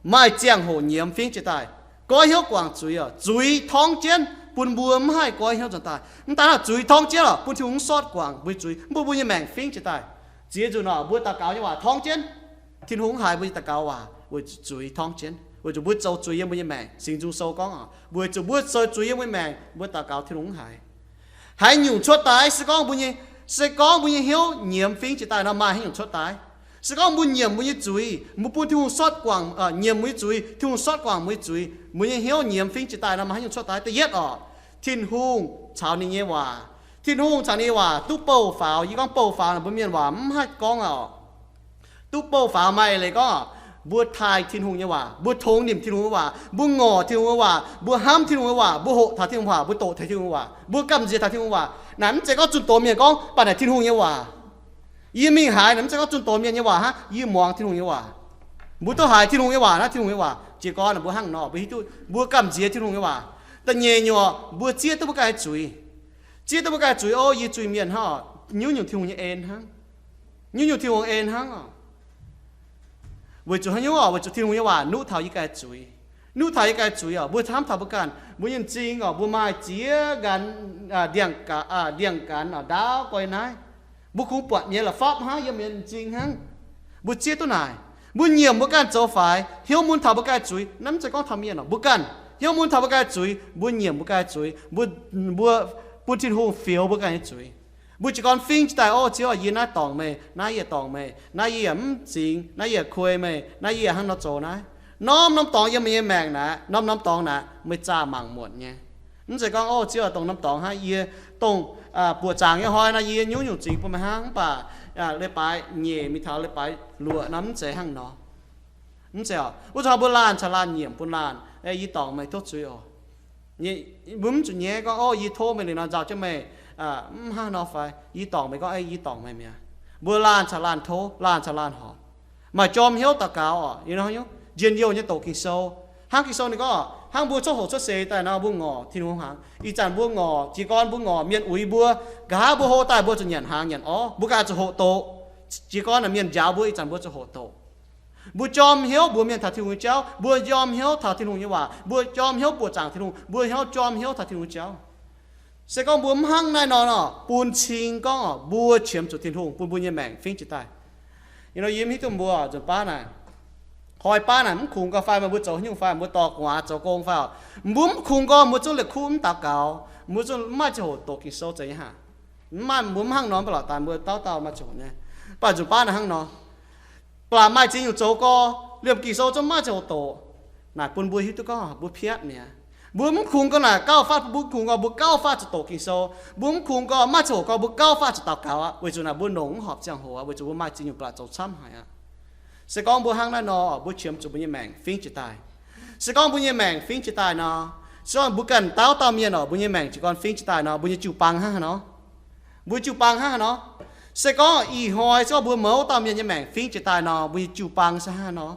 maaih ziangh hoc nyiemz fingx jiex daaih. Goiv hnyouv guangc zuiz oc, zuiz torngv jienv bun mbuo mv haih goiv hnyouv nzuonx daaih. Mv daaih zuiz torngv jienv oc, bun Tin-Hungh mv sortv guangc mbuo nyei zuiz, mv bun mbuo nyei maengc fingx jiex daaih. Ziex nzunc oc, mbuo daux gaux nyei waac torngv jienv, Tin-Hungh mv haiz mbuo nyei daux gaux waac weic zuiz torngv jienv, weic zuqc mbuo zoux zuiz yiem mbuo nyei maengc. Singx Nzung Sou gorngv oc, weic zuqc mbuo zoux zuiz yiem mbuo nyei maengc, mbuo daux gaux Tin-Hungh mv haiz. Haaix nyungc cuotv daaih? Se gorngv mbuo nyei, se gorngv mbuo nyei hnyouv nyiemz fingx jiex daaih nor, maaih haaix nyungc cuotv daaih? Se gorngv mbuo nyiemc mbuo nyei zuiz, mbuo bun Tin-Hungh sortv guangc, nyiemc mbuo nyei zuiz, Tin-Hungh sortv guangc mbuo nyei zuiz, mbuo nyei hnyouv nyiemz fingx jiex daaih nor, maaih haaix nyungc cuotv daaih? Da'yietv oc, Tin-Hungh caux ninh nyei waac. Tin-Hungh caux ninh nyei waac duqv bouh faaux. Yie gorngv bouh faaux naaic mbuo mienh waac mv haih gorngv oc. Duqv bouh faaux maaih eix leiz gorngv, mbuo taaih Tin-Hungh nyei waac, mbuo tongx nimc Tin-Hungh nyei waac, mbuo ngorc Tin-Hungh nyei waac, mbuo hnamv Tin-Hungh nyei waac, mbuo hoqc taux Tin-Hungh waac, mbuo doqc taux Tin-Hungh waac, mbuo gamh nziex taux Tin-Hungh waac. Naaic mv zeiz gorngv zunh doz mienh gorngv, mv baac naaic Tin-Hungh nyei waac. Yie mingh haaix, mv zeiz gorngv zunh doz mienh nyei waac hnangv, yie muangx Tin-Hungh nyei waac. Mbuo duqv haiz Tin-Hungh nyei waac naaiv, Tin-Hungh nyei waac. Jiez gorn mbuo hnangv nor, mbuo hiuv duqv mbuo gamh nziex Tin-Hungh nyei waac. Da'nyeic nyungc, mbuo zieqv duqv mbuo ganh zuiz. Zieqv duqv mbuo ganh zuiz, o, yie zuiz-mienh hnangv oc, nyungc-nyungc Tin-Hungh nyei en hnangv. Nyungc-nyungc Tin-Hungh en hnangv oc. Weic zuqc haaix nyungc oc? Weic zuqc Tin-Hungh nyei waac nuqv taux yie ganh zuiz. Nuqv taux yie ganh zuiz oc, mbuo hnamv taux mbuo ganh, mbuo nyei m'zing oc, mbuo maaih ziex nqanx, ndiangx-gaanx oc, ndaauv gorx naaiv. Mbuo kungx buatc mienh la'fapv hnangv, yiem mienh m'zing hnangv. Mbuo zieqv duqv naaic, mbuo nyiemc mbuo ganh zoux faix, hnyouv mun taux mbuo ganh zuiz. Naaiv mv zeiz gorngv taux mienh oc, mbuo ganh hnyouv mun taux mbuo ganh zuiz, mbuo nyiemc mbuo ganh zuiz, mbuo, mbuo bun Tin-Hungh fioux mbuo ganh nyei zuiz. Mbuo jiez gorn fingx jiez daaih, o Ziouv, yie naaiv dorngc meih, naaiv yie dorngc meih, naaiv yie yaac mv zingx, naaiv yie yaac kuei meih, naaiv yie yaac hnangv nor zoux naaiv. Norm-norm dorngx yiem meih nyei maengc naaic, norm-norm dorngx naaic meih zaah mangc muonc nyei. Mv zeiz gorngv, o Ziouv, dongh norm dorngx hnangv, yie dongh buoqc zaangc nyei hnoi naaic, yie nyungc-nyungc zingx bun meih hnangv, mv baac leiz-baaix nyeic mingh taux leiz-baaix luoqc nor, mv zeiz hnangv nor. Mv zeiz oc. Wuov zanc mbuo laanh caux laanh nyiemc bun laanh, yie dorngc meih, tov zuiz oc. Mbuo mv zuqc nyaiv gorngv, o, yie tov meih liuz nor nzauh jienv meih, mv hnangv nor fai, yie dorngc meih, gorngv, yie dorngc meih mi'aqv. Mbuo laanh caux laanh tov, laanh caux laanh horpc, maaih jorm hnyouv daux gaux oc. Njien-youh nyei doqc Ging-Sou. Hnangv Ging-Sou ninh gorngv, hnangv mbuo coqv hoqc cuotv seix daaih nor, mbuo ngorc Tin-Hungh hnaangx. Ih zanc mbuo ngorc, jiez gorn mbuo ngorc mienh uix mbuo, nqa'haav mbuo hlo daaih mbuo zuqc nyanc hnaangx nyanc orv, mbuo ganh zuqc hoqc doqc. Jiez gorn naaic mienh njaaux mbuo, ih zanc mbuo zuqc hoqc doqc. Mbuo jorm hnyouv mbuox mienh taux Tin-Hungh nyei jauv, mbuo jorm hnyouv taux Tin-Hungh nyei waac, mbuo jorm hnyouv buoqc zaangc Tin-Hungh, mbuo hnyouv jorm hnyouv taux Tin-Hungh nyei jauv. Se gorngv mbuo mv hnangv naaiv nor, nor bun cing gorngv oc, mbuo qiemx zuqc Tin-Hungh bun mbuo nyei maengc fingx jiez daaih. Yie nor yie mv hiuv duqv mbuo nzunc baav naaic, hnoi baav naaic mv kungx gorngv fai meih mbuo zoux haaix nyungc fai, mbuo dorh gu'nguaaz zoux gong fai oc, mbuo mv kungx gorngv mbuo zungv la'kuqv mv daux gaux, mbuo zungv mv maaih ziangh hoc doqc Ging-Sou zeiz nyei haac. Mv maaih, mbuo mv hnangv nor, mv baac lorqc daaih mbuo dauh dauh maaih ziangh hoc nyei. Mv baac nzunc baav naaic hnangv nor, baac maaih ziex nyungc zoux gorx, liemh Ging-Sou zungv mv maaih ziangh hoc doqc. Naaic bun mbuo hiuv duqv gorngv mbuo piatv mi'aqv. Mbuo mv kungx gorngv naaic gauh fatv, mbuo mv kungx gorngv mbuo gauh fatv zuqc doqc Ging-Sou. Mbuo mv kungx gorngv maaih ziangh hoc gorngv mbuo gauh fatv zuqc daux gaux aqv, weic zuqc naaic mbuo longc mv horpc ziangh hoc aqv, weic zuqc mbuo maaih ziex nyungc baac zoux camv haic aqv. Se gorngv mbuo hnangv naaiv nor, mbuo qiemx zuqc mbuo nyei maengc fingx jiez daaih. Se gorngv mbuo nyei maengc fingx jiez daaih nor, se gorngv mbuo ganh dauh dauh mienh oc, mbuo nyei maengc jiez gorn fingx jiez daaih nor, mbuo nyei jiu-baang hnangv haaix nor? Mbuo jiu-baang hnangv haaix nor? Se gorngv ih hnoi se gorngv mbuo mouz dauh mienh nyei maengc fingx jiez daaih nor, mbuo nyei jiu-baang se hnangv haaix nor?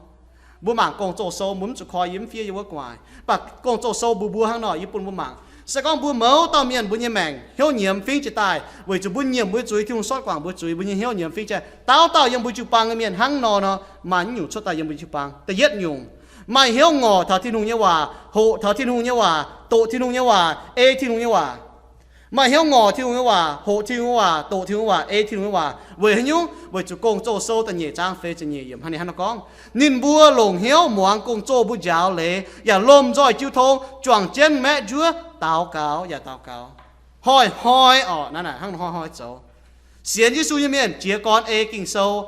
Mbuo mangc Gong-Zoh sou, mbuo mv zuqc koi, yie mv fiev yie wuov gu'nguaaic. Mv baac Gong-Zoh sou mbuox mbuo hnangv nor, yie bun mbuo mangc. Se gorngv mbuo mouz dauh mienh mbuo nyei maengc hnyouv nyiemz fingx jiez daaih weic zuqc mbuo nyiemc mbuo zuiz, Tin-Hungh sortv guangc mbuo zuiz, mbuo nyei hnyouv nyiemz fingx jiez daaih. Dauh dauh yiem mbuo jiu-baang nyei mienh hnangv nor nor, maaih nyungc cuotv daaih yiem mbuo jiu-baang. Da'yietv nyungc, maaih hnyouv ngorc taux Tin-Hungh nyei waac, hoqc taux Tin-Hungh nyei waac, doqc Tin-Hungh nyei waac, ei Tin-Hungh nyei waac. Maaih hnyouv ngorc Tin-Hungh nyei waac, hoqc Tin-Hungh nyei waac, doqc Tin-Hungh nyei waac, ei Tin-Hungh nyei waac. Weic haaix nyungc? Weic zuqc Gong-Zoh sou da'nyeic zaang feix ziepc nyeic yiemc hnangv naaiv gorngv, ninh mbuo longc hnyouv muangx gong-zoh mbuo njaaux leiz, yaac lomh nzoih jiu tong, juangc jienv maeqv njuov, daux gaux yaac daux gaux. Hnoi-hnoi oc, naaiv hnangv hnoi-hnoi zoux. Sienx Yesu nyei mienh jiez gorn ei Ging-Sou.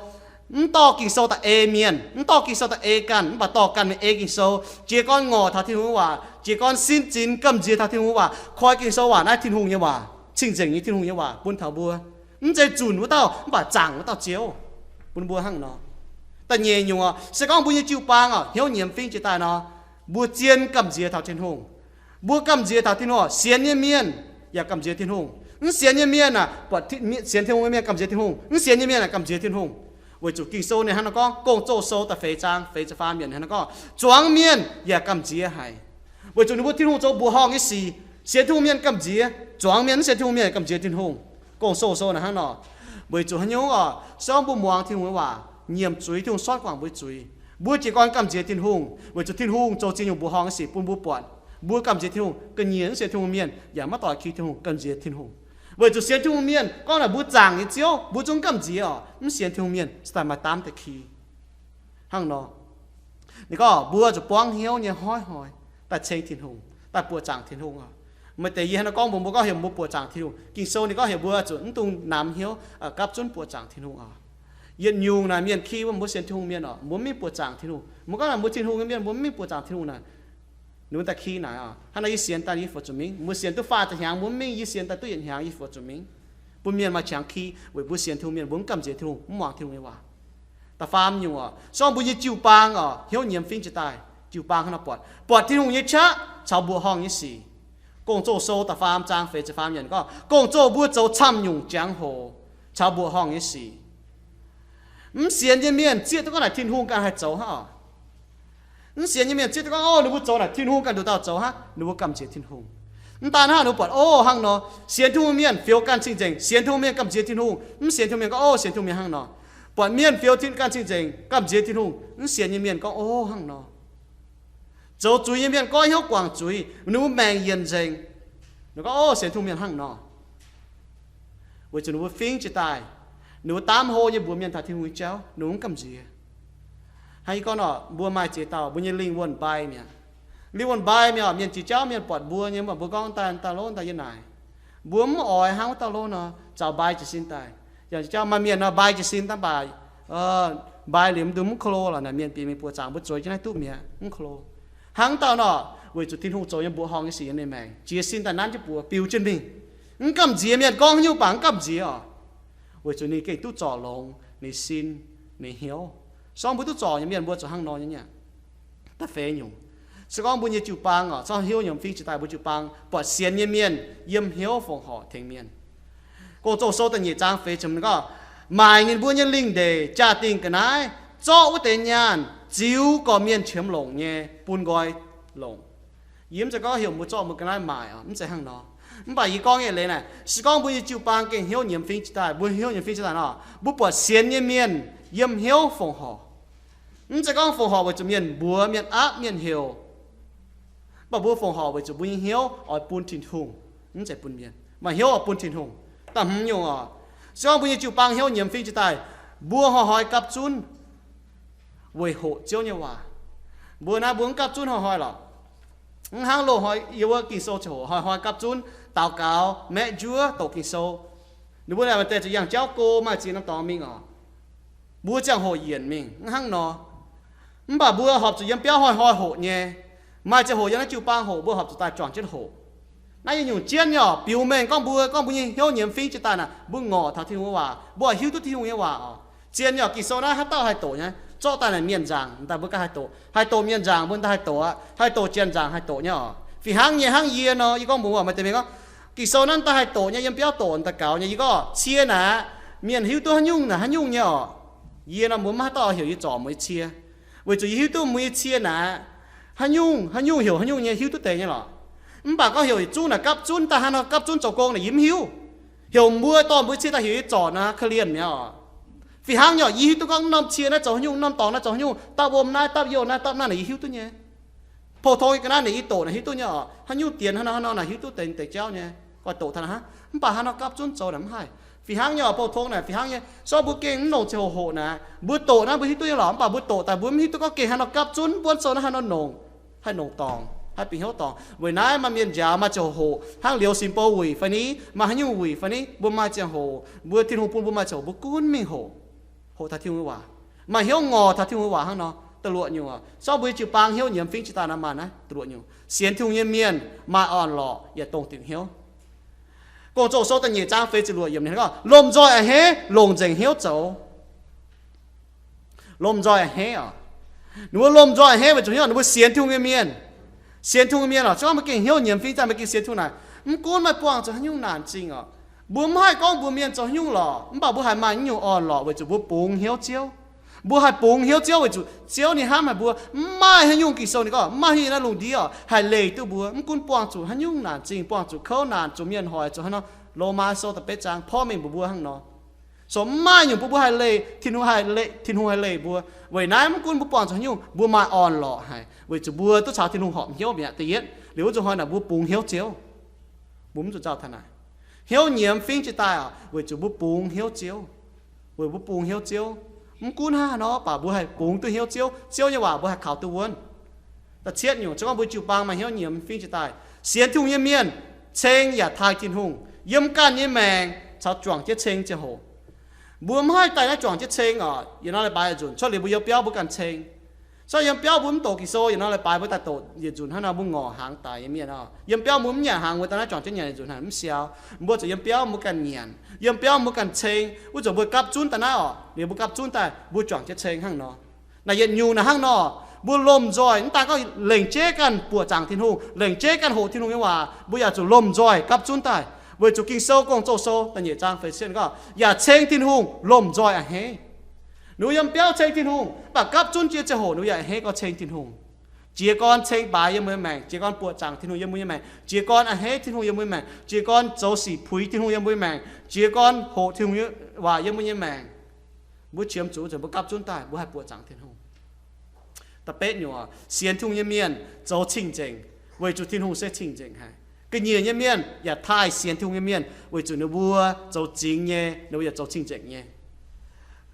Mv dorh Ging-Sou daaih ei mienh, mv dorh Ging-Sou daaih ei ganh, mv baac dorh ganh mingh ei Ging-Sou. Jiez gorn ngorc taux Tin-Hungh nyei waac, jiez gorn sin zinx gamh nziex taux Tin-Hungh nyei waac, koi Ging-Sou waac naaiv Tin-Hungh nyei waac, cing-nzengc nyei Tin-Hungh nyei waac bun taux mbuo. Mv zeiz zunc wuov dauh, mv baac zaangc wuov dauh Ziouv bun mbuo hnangv nor. Da'nyeic nyungc oc, se gorngv mbuo nyei jiu-baang oc hnyouv nyiemz fingx jiez daaih nor, mbuo zien gamh nziex taux Tin-Hungh. Mbuo gamh nziex taux Tin-Hungh oc, sienx nyei mienh yaac gamh nziex Tin-Hungh. Mv sienx nyei mienh aah, buatc sienx Tin-Hungh nyei mienh gamh nziex Tin-Hungh, mv sienx nyei mienh aah gamh nziex Tin-Hungh. Weic zuqc Ging-Sou ninh hnangv nor gorngv, Gong-Zoh sou da'feix zaang feix ziepc faam yiemc ninh hnangv nor gorngv, zuangx mienh yaac gamh nziex haic. Weic zuqc ninh mbuo Tin-Hungh zoux mbuoqc horngh nyei sic. Sienx Tin-Hungh mienh gamh nziex, zuangx mienh mv sienx Tin-Hungh mienh gamh nziex Tin-Hungh. Gong-Zoh sou naaic hnangv nor. Weic zuqc haaix nyungc oc? Se gorngv mbuo muangx Tin-Hungh nyei waac, nyiemc zuiz, Tin-Hungh sortv guangc mbuo zuiz, mbuo jiez gorn gamh nziex Tin-Hungh. Weic zuqc Tin-Hungh zoux ziex nyungc mbuoqc horngh nyei sic bun mbuo buatc. Mbuo gamh nziex Tin-Hungh, ga'nyiec mv sienx Tin-Hungh mienh yaac maiv doix ki Tin-Hungh, gamh nziex Tin-Hungh. Weic zuqc sienx Tin-Hungh mienh gorngv naaic mbuo zaangc nyei Ziouv, mbuo zungv gamh nziex oc. Mv sienx Tin-Hungh mienh se daaih maaih daamv deix ki. Hnangv nor, ninh gorngv mbuo zuqc buangv hnyouv nyei hnoi-hnoi daaih ceng Tin-Hungh, daaih buoqc zaangc Tin-Hungh oc. Maaih deix yie hnangv nor gorngv mbuox mbuo gorngv heuc mbuo buoqc zaangc Tin-Hungh. Ging-Sou ninh gorngv heuc mbuo zuqc mv dungx namx hnyouv, gapv zunv buoqc zaangc Tin-Hungh oc. Yietc nyungc naaic mienh ki mbuo, mbuo sienx Tin-Hungh mienh oc, mbuo mv mingh buoqc zaangc Tin-Hungh. Mbuo gorngv naaic mbuo Tin-Hungh nyei mienh, mbuo mv mingh buoqc zaangc Tin-Hungh naaic, ninh mbuo daaih ki naaic oc. Hnangv naaic yie sienx daaih yie fungc zuqc mingh, mbuo sienx duqv faah ziepc hnyangx mbuo mv mingh, yie sienx daaih duqv yietc hnyangx yie fungc zuqc mingh. Bun mienh maaih qangx ki, weic mbuo sienx Tin-Hungh mienh mbuo mv gamh nziex Tin-Hungh, mv muangx Tin-Hungh nyei waac. Da'faam nyungc oc, se gorngv mbuo nyei jiu-baang oc hnyouv nyiemz fingx jiez daaih, jiu-baang hnangv nor buatc, buatc Tin-Hungh nyei qaqv caux mbuoqc horngh nyei sic. Gong-Zoh sou da'faam zaang feix ziepc faam yiemc gorngv, gong-zoh mbuo zoux camv nyungc jangx-hoc caux mbuoqc horngh nyei sic. Mv sienx nyei mienh zieqv duqv gorngv naaic Tin-Hungh ganh haih zoux hnangv oc. Mv sienx nyei mienh zieqv duqv gorngv, o, ninh mbuo zoux naaic Tin-Hungh ganh nduqc dauh zoux hnangv, ninh mbuo gamh nziex Tin-Hungh. Mv daan hnangv, ninh mbuo buatc, o, hnangv nor. Sienx Tin-Hungh mienh fioux ganh cing-nzengc, sienx Tin-Hungh mienh gamh nziex Tin-Hungh. Mv sienx Tin-Hungh mienh gorngv, o, sienx Tin-Hungh mienh hnangv nor. Buatc mienh fioux tin ganh cing-nzengc, gamh nziex Tin-Hungh. Mv sienx nyei mienh gorngv, o, hnangv nor. Zoux zuiz nyei mienh goiv hnyouv guangc zuiz, ninh mbuo maengc yienc nzengc. Ninh gorngv, o, sienx Tin-Hungh mienh hnangv nor. Weic zuqc ninh mbuo fingx jiez daaih, ninh mbuo daamv hlo nyei mbuox mienh taux Tin-Hungh nyei jauv, ninh mbuo mv gamh nziex. Hnangv yie gorngv nor, mbuo maaih ziex dauh mbuo nyei lingh wuonh mbai mi'aqv. Lingh wuonh mbai mi'aqv, mienh jiex jauv mienh buatc mbuo nyei, mv baac mbuo gorngv daaih, daaih lov daaih yiem naaic. Mbuo mv oix hnangv wuov dauh lov nor, zaux mbai jiez sin daaih. Yangh jiex jauv maaih mienh nor mbai jiez sin daaih, mv baac mbai liuz mv duqv mv ko lo lorqc, naaic mienh bieqc mingh buoz zaangc mbuo zueiz jienv naaiv duqv mi'aqv, mv ko lo. Hnangv dauh nor, weic zuqc Tin-Hungh zoux nyei mbuoqc horngh nyei sic yiem ninh maengc, jiez sin daaih nanv jienv buoz biux jienv mingh. Mv gamh nziex, mienh gorngv haaix nyungc baac mv gamh nziex oc. Weic zuqc ninh gengh duqv zorc longx ninh sin, ninh hnyouv. Sorng mbuo duqv zorc nyei mienh mbuo zuqc hnangv nor nyei aqv. Da'feix nyungc, se gorngv mbuo nyei jiu-baang oc, corc hnyouv nyiemz fingx jiez daaih mbuo jiu-baang buatc sienx nyei mienh yiem hnyouv fongc horc tengx mienh. Gong-Zoh sou da'nyeic zaang feix ziepc hmz gorngv, maaic ninh mbuo nyei lingh ndeic jaa-dingh ga'naaiv, zorqv wuov deix nyaanh ziux gorqv-mienh qiemx longc nyei bun nqoi longc. Yie mv zeiz gorngv heuc mbuo zorqv mbuo ga'naaiv maaic oc, mv zeiz hnangv nor. Mv baac yie gorngv nyei leiz naaic, se gorngv mbuo nyei jiu-baang gengh hnyouv nyiemz fingx jiez daaih, mbuo hnyouv nyiemz fingx jiez daaih nor, mbuo buatc sienx nyei mienh yiem hnyouv fongc horc. Mv zeiz gorngv fongc horc weic zuqc mienh mbuox, mienh aapv, mienh heuc. Mv baac mbuo fongc horc weic zuqc mbuo nyei hnyouv oix bun Tin-Hungh, mv zeiz bun mienh. Maaih hnyouv oix bun Tin-Hungh. Da'hmz nyungc oc, se gorngv mbuo nyei jiu-baang hnyouv nyiemz fingx jiez daaih, mbuo hnoi-hnoi gapv zunv weic hoqc Ziouv nyei waac. Mbuo naaiv mbuo mv gapv zunv hnoi-hnoi lorqc. Mv hnangv loz-hnoi yiem wuov Ging-Sou ziangh hoc hnoi-hnoi gapv zunv daux gaux, maeqv njuov, doqc Ging-Sou. Ninh mbuo naaic maaih deix zuqc yangh jauv go maaih ziex norm dorngx mingh oc. Mbuo ziangh hoc yienc mingh, mv hnangv nor. Mv baac mbuo horpc zuqc yiem biauv hnoi-hnoi hoqc nyei. Maaih ziangh hoc yiem naaiv jiu-baang hoqc, mbuo horpc zuqc daaih juangc jienv hoqc. Naaiv yietc nyungc jienv nyei oc, biux mengh gorngv mbuo, gorngv mbuo nyei hnyouv nyiemz fingx jiez daaih naaic, mbuo ngorc taux Tin-Hungh nyei waac, mbuo oix hiuv duqv Tin-Hungh nyei waac oc. Zien nyei oc, Ging-Sou naaiv haaix dauh haih doqc nyei, zorqv daaih naaic mienh nzaangc daaih mbuo ganh haih doqc, haih doqc mienh nzaangc mbuo daaih haih doqc aqv, haih doqc janx nzaangc haih doqc nyei oc. Fih hnangv nyei, hnangv yie nor, yie gorngv mbuox maaih deix mienh gorngv, Ging-Sou naaiv daaih haih doqc nyei, yiem biauv doqc daaih gaux nyei, yie gorngv cie naaic, mienh hiuv duqv haaix nyungc naaic haaix nyungc nyei oc. Yie nor mbuo mv haaix dauh heuc yie zorc mbuo nyei cie, weic zuqc yie hiuv duqv mbuo nyei cie naaic, haaix nyungc haaix nyungc heuc haaix nyungc nyei hiuv duqv deix nyei lorqc. Mv baac gorngv heuc yietc zungv naaic gapv zunv daaih hnangv nor gapv zunv zoux gong naaic yie mv hiuv. Heuc mbuo dorh mbuo cie daaih heuc yie zorc naaic korv-lienh mi'aqv oc. Fih hnangv nyei oc, yie hiuv duqv gorngv norm cie naaiv zoux haaix nyungc, norm dorngx naaiv zoux haaix nyungc, dapv wuom naaiv, dapv youh naaiv, dapv naaiv naaic yie hiuv duqv nyei. Pou-tong nyei ga'naaiv naaic yie doqc naaic hiuv duqv nyei oc. Haaix nyungc dienx haaix nor haaix nor naaic hiuv duqv deix deix jauv nyei. Gorngv doqc taux naaic hnangv, mv baac haaix nor gapv zunv zoux naaic mv haih. Fih hnangv nyei oc, pou-tong naaic fih hnangv nyei. Sorng mbuo gengh mv longc ziangh hoc hoqc naaic, mbuo doqc naaiv mbuo hiuv duqv nyei lorqc, mv baac mbuo doqc daaih mbuo mv hiuv duqv gorngv gengh haaix nor gapv zunv buonv sou naaiv haaix nor nongc, haih nongc dorngc, haih bieqc hnyouv dorngc. Weic naaiv maaih mienh njaaux maaih ziangh hoc hoqc hnangv liuz singx bou wuic fai ni, maaih haaix nyungc wuic fai ni, mbuo maaih ziangh hoc, mbuo Tin-Hungh bun mbuo maaih ziangh hoc mbuo gunv mingh hoqc, hoqc taux Tin-Hungh nyei waac, maaih hnyouv ngorc taux Tin-Hungh nyei waac hnangv nor. Da'luoqc nyungc oc, sorng mbuo nyei jiu-baang hnyouv nyiemz fingx jiez daaih nor maaih naaiv da'luoqc nyungc, sienx Tin-Hungh nyei mienh maaih orn-lorqc yaac dongh diuc hnyouv. Gong-Zoh sou da'nyeic zaang feix ziepc luoqc yiemc ninh gorngv, lomh nzoih a'hneiv longc nzengc hnyouv zoux. Lomh nzoih a'hneiv oc. Ninh mbuo lomh nzoih a'hneiv weic zuqc hnyouv ninh mbuo sienx Tin-Hungh nyei mienh. Sienx Tin-Hungh nyei mienh oc, se gorngv meih gengh hnyouv nyiemz fingx daaih, meih gengh sienx Tin-Hungh naaic, mv gunv meih buangh zuqc haaix nyungc naanc zingh oc. Mbuo mv haih gorngv mbuox mienh zoux haaix nyungc lorqc, mv baac mbuo haiz maaih nyungc orn-lorqc weic zuqc mbuo bungx hnyouv Ziouv. Mbuo haih bungx hnyouv Ziouv weic zuqc Ziouv ninh hnamv haic mbuo. Mv maaih haaix nyungc, Ging-Sou ninh gorngv, mv maaih haaix nyungc yiem naaiv lungh ndiev oc haih leih duqv mbuo, mv gunv buangh zuqc haaix nyungc naanc zingh, buangh zuqc kouv naanc, zuqc mienh hoic, zuqc haaix nor. Lomaa sou da'betv zaang porv mengh mbuox mbuo hnangv nor. So mv maaih nyungc bun mbuo haih leih, Tin-Hungh haih leih, Tin-Hungh haih leih mbuo. Weic naaiv mv gunv mbuo buangh zuqc haaix nyungc, mbuo maaih orn-lorqc haic weic zuqc mbuo duqv caux Tin-Hungh horpc hnyouv mi'aqv. Da'yietv, liuz wuov nzunc hnoi naaic mbuo bungx hnyouv Ziouv. Mbuo mv zuqc nzauh taux naaic. Hnyouv nyiemz fingx jiez daaih oc, weic zuqc mbuo bungx hnyouv Ziouv. Weic mbuo bungx hnyouv Ziouv, mv gunv hnangv haaix nor baac mbuo haih bungx duqv hnyouv Ziouv. Ziouv nyei waac mbuo haih kaux duqv wuonv. Da'cietv nyungc, se gorngv mbuo jiu-baang maaih hnyouv nyiemz fingx jiez daaih, sienx Tin-Hungh nyei mienh ceng yaac taaih Tin-Hungh, yiem ganh nyei maengc caux juangc jienv ceng ziangh hoc. Mbuo mv haih daaih naaiv juangc jienv ceng oc. Yietc norm leiz-baaix yietc nzunc cuotv liuz mbuo yiem biauv mbuo ganh ceng. Corc yiem biauv mbuo mv doqc Ging-Sou, yietc norm leiz-baaix mbuo daaih doqc yietc nzunc hnangv nor, mbuo ngorc hnaangx daic nyei mienh oc. Yiem biauv mbuo mv nyanc hnaangx mbuo daaih naaiv juangc jienv nyanc yietc nzunc hnangv, mv siau. Mbuo zuqc yiem biauv mbuo ganh nyanc, yiem biauv mbuo ganh ceng, wuov zanc mbuo gapv zunv daaih naaiv oc, liuz mbuo gapv zunv daaih mbuo juangc jienv ceng hnangv nor. Naaic yietc nyungc naaic hnangv nor, mbuo lomh nzoih mv daan gorngv lengc jeiv ganh buoqc zaangc Tin-Hungh, lengc jeiv ganh hoqc Tin-Hungh nyei waac, mbuo yaac zuqc lomh nzoih gapv zunv daaih. Weic zuqc Ging-Sou Gong-Zoh sou da'nyeic zaang feix ziepc gorngv, yaac ceng Tin-Hungh lomh nzoih a'hneiv. Ninh mbuo yiem biauv ceng Tin-Hungh, mv baac gapv zunv jiex ziangh hoc ninh mbuo yaac a'hneiv gorx ceng Tin-Hungh. Jiez gorn ceng baaix yiem mbuo nyei maengc, jiez gorn buoqc zaangc Tin-Hungh yiem mbuo nyei maengc, jiez gorn a'hneiv Tin-Hungh yiem mbuo nyei maengc, jiez gorn zoux sic puix Tin-Hungh yiem mbuo nyei maengc, jiez gorn hoqc Tin-Hungh nyei waac yiem mbuo nyei maengc. Mbuo qiemx zuqc nzengc, mbuo gapv zunv daaih, mbuo haih buoqc zaangc Tin-Hungh. Da'betv nyungc, sienx Tin-Hungh nyei mienh zoux cing-nzengc, weic zuqc Tin-Hungh se cing-nzengc haic. Ga'nyiec nyei mienh yaac taaih sienx Tin-Hungh nyei mienh, weic zuqc ninh mbuo zoux zingx nyei, ninh mbuo yaac zoux cing-nzengc nyei.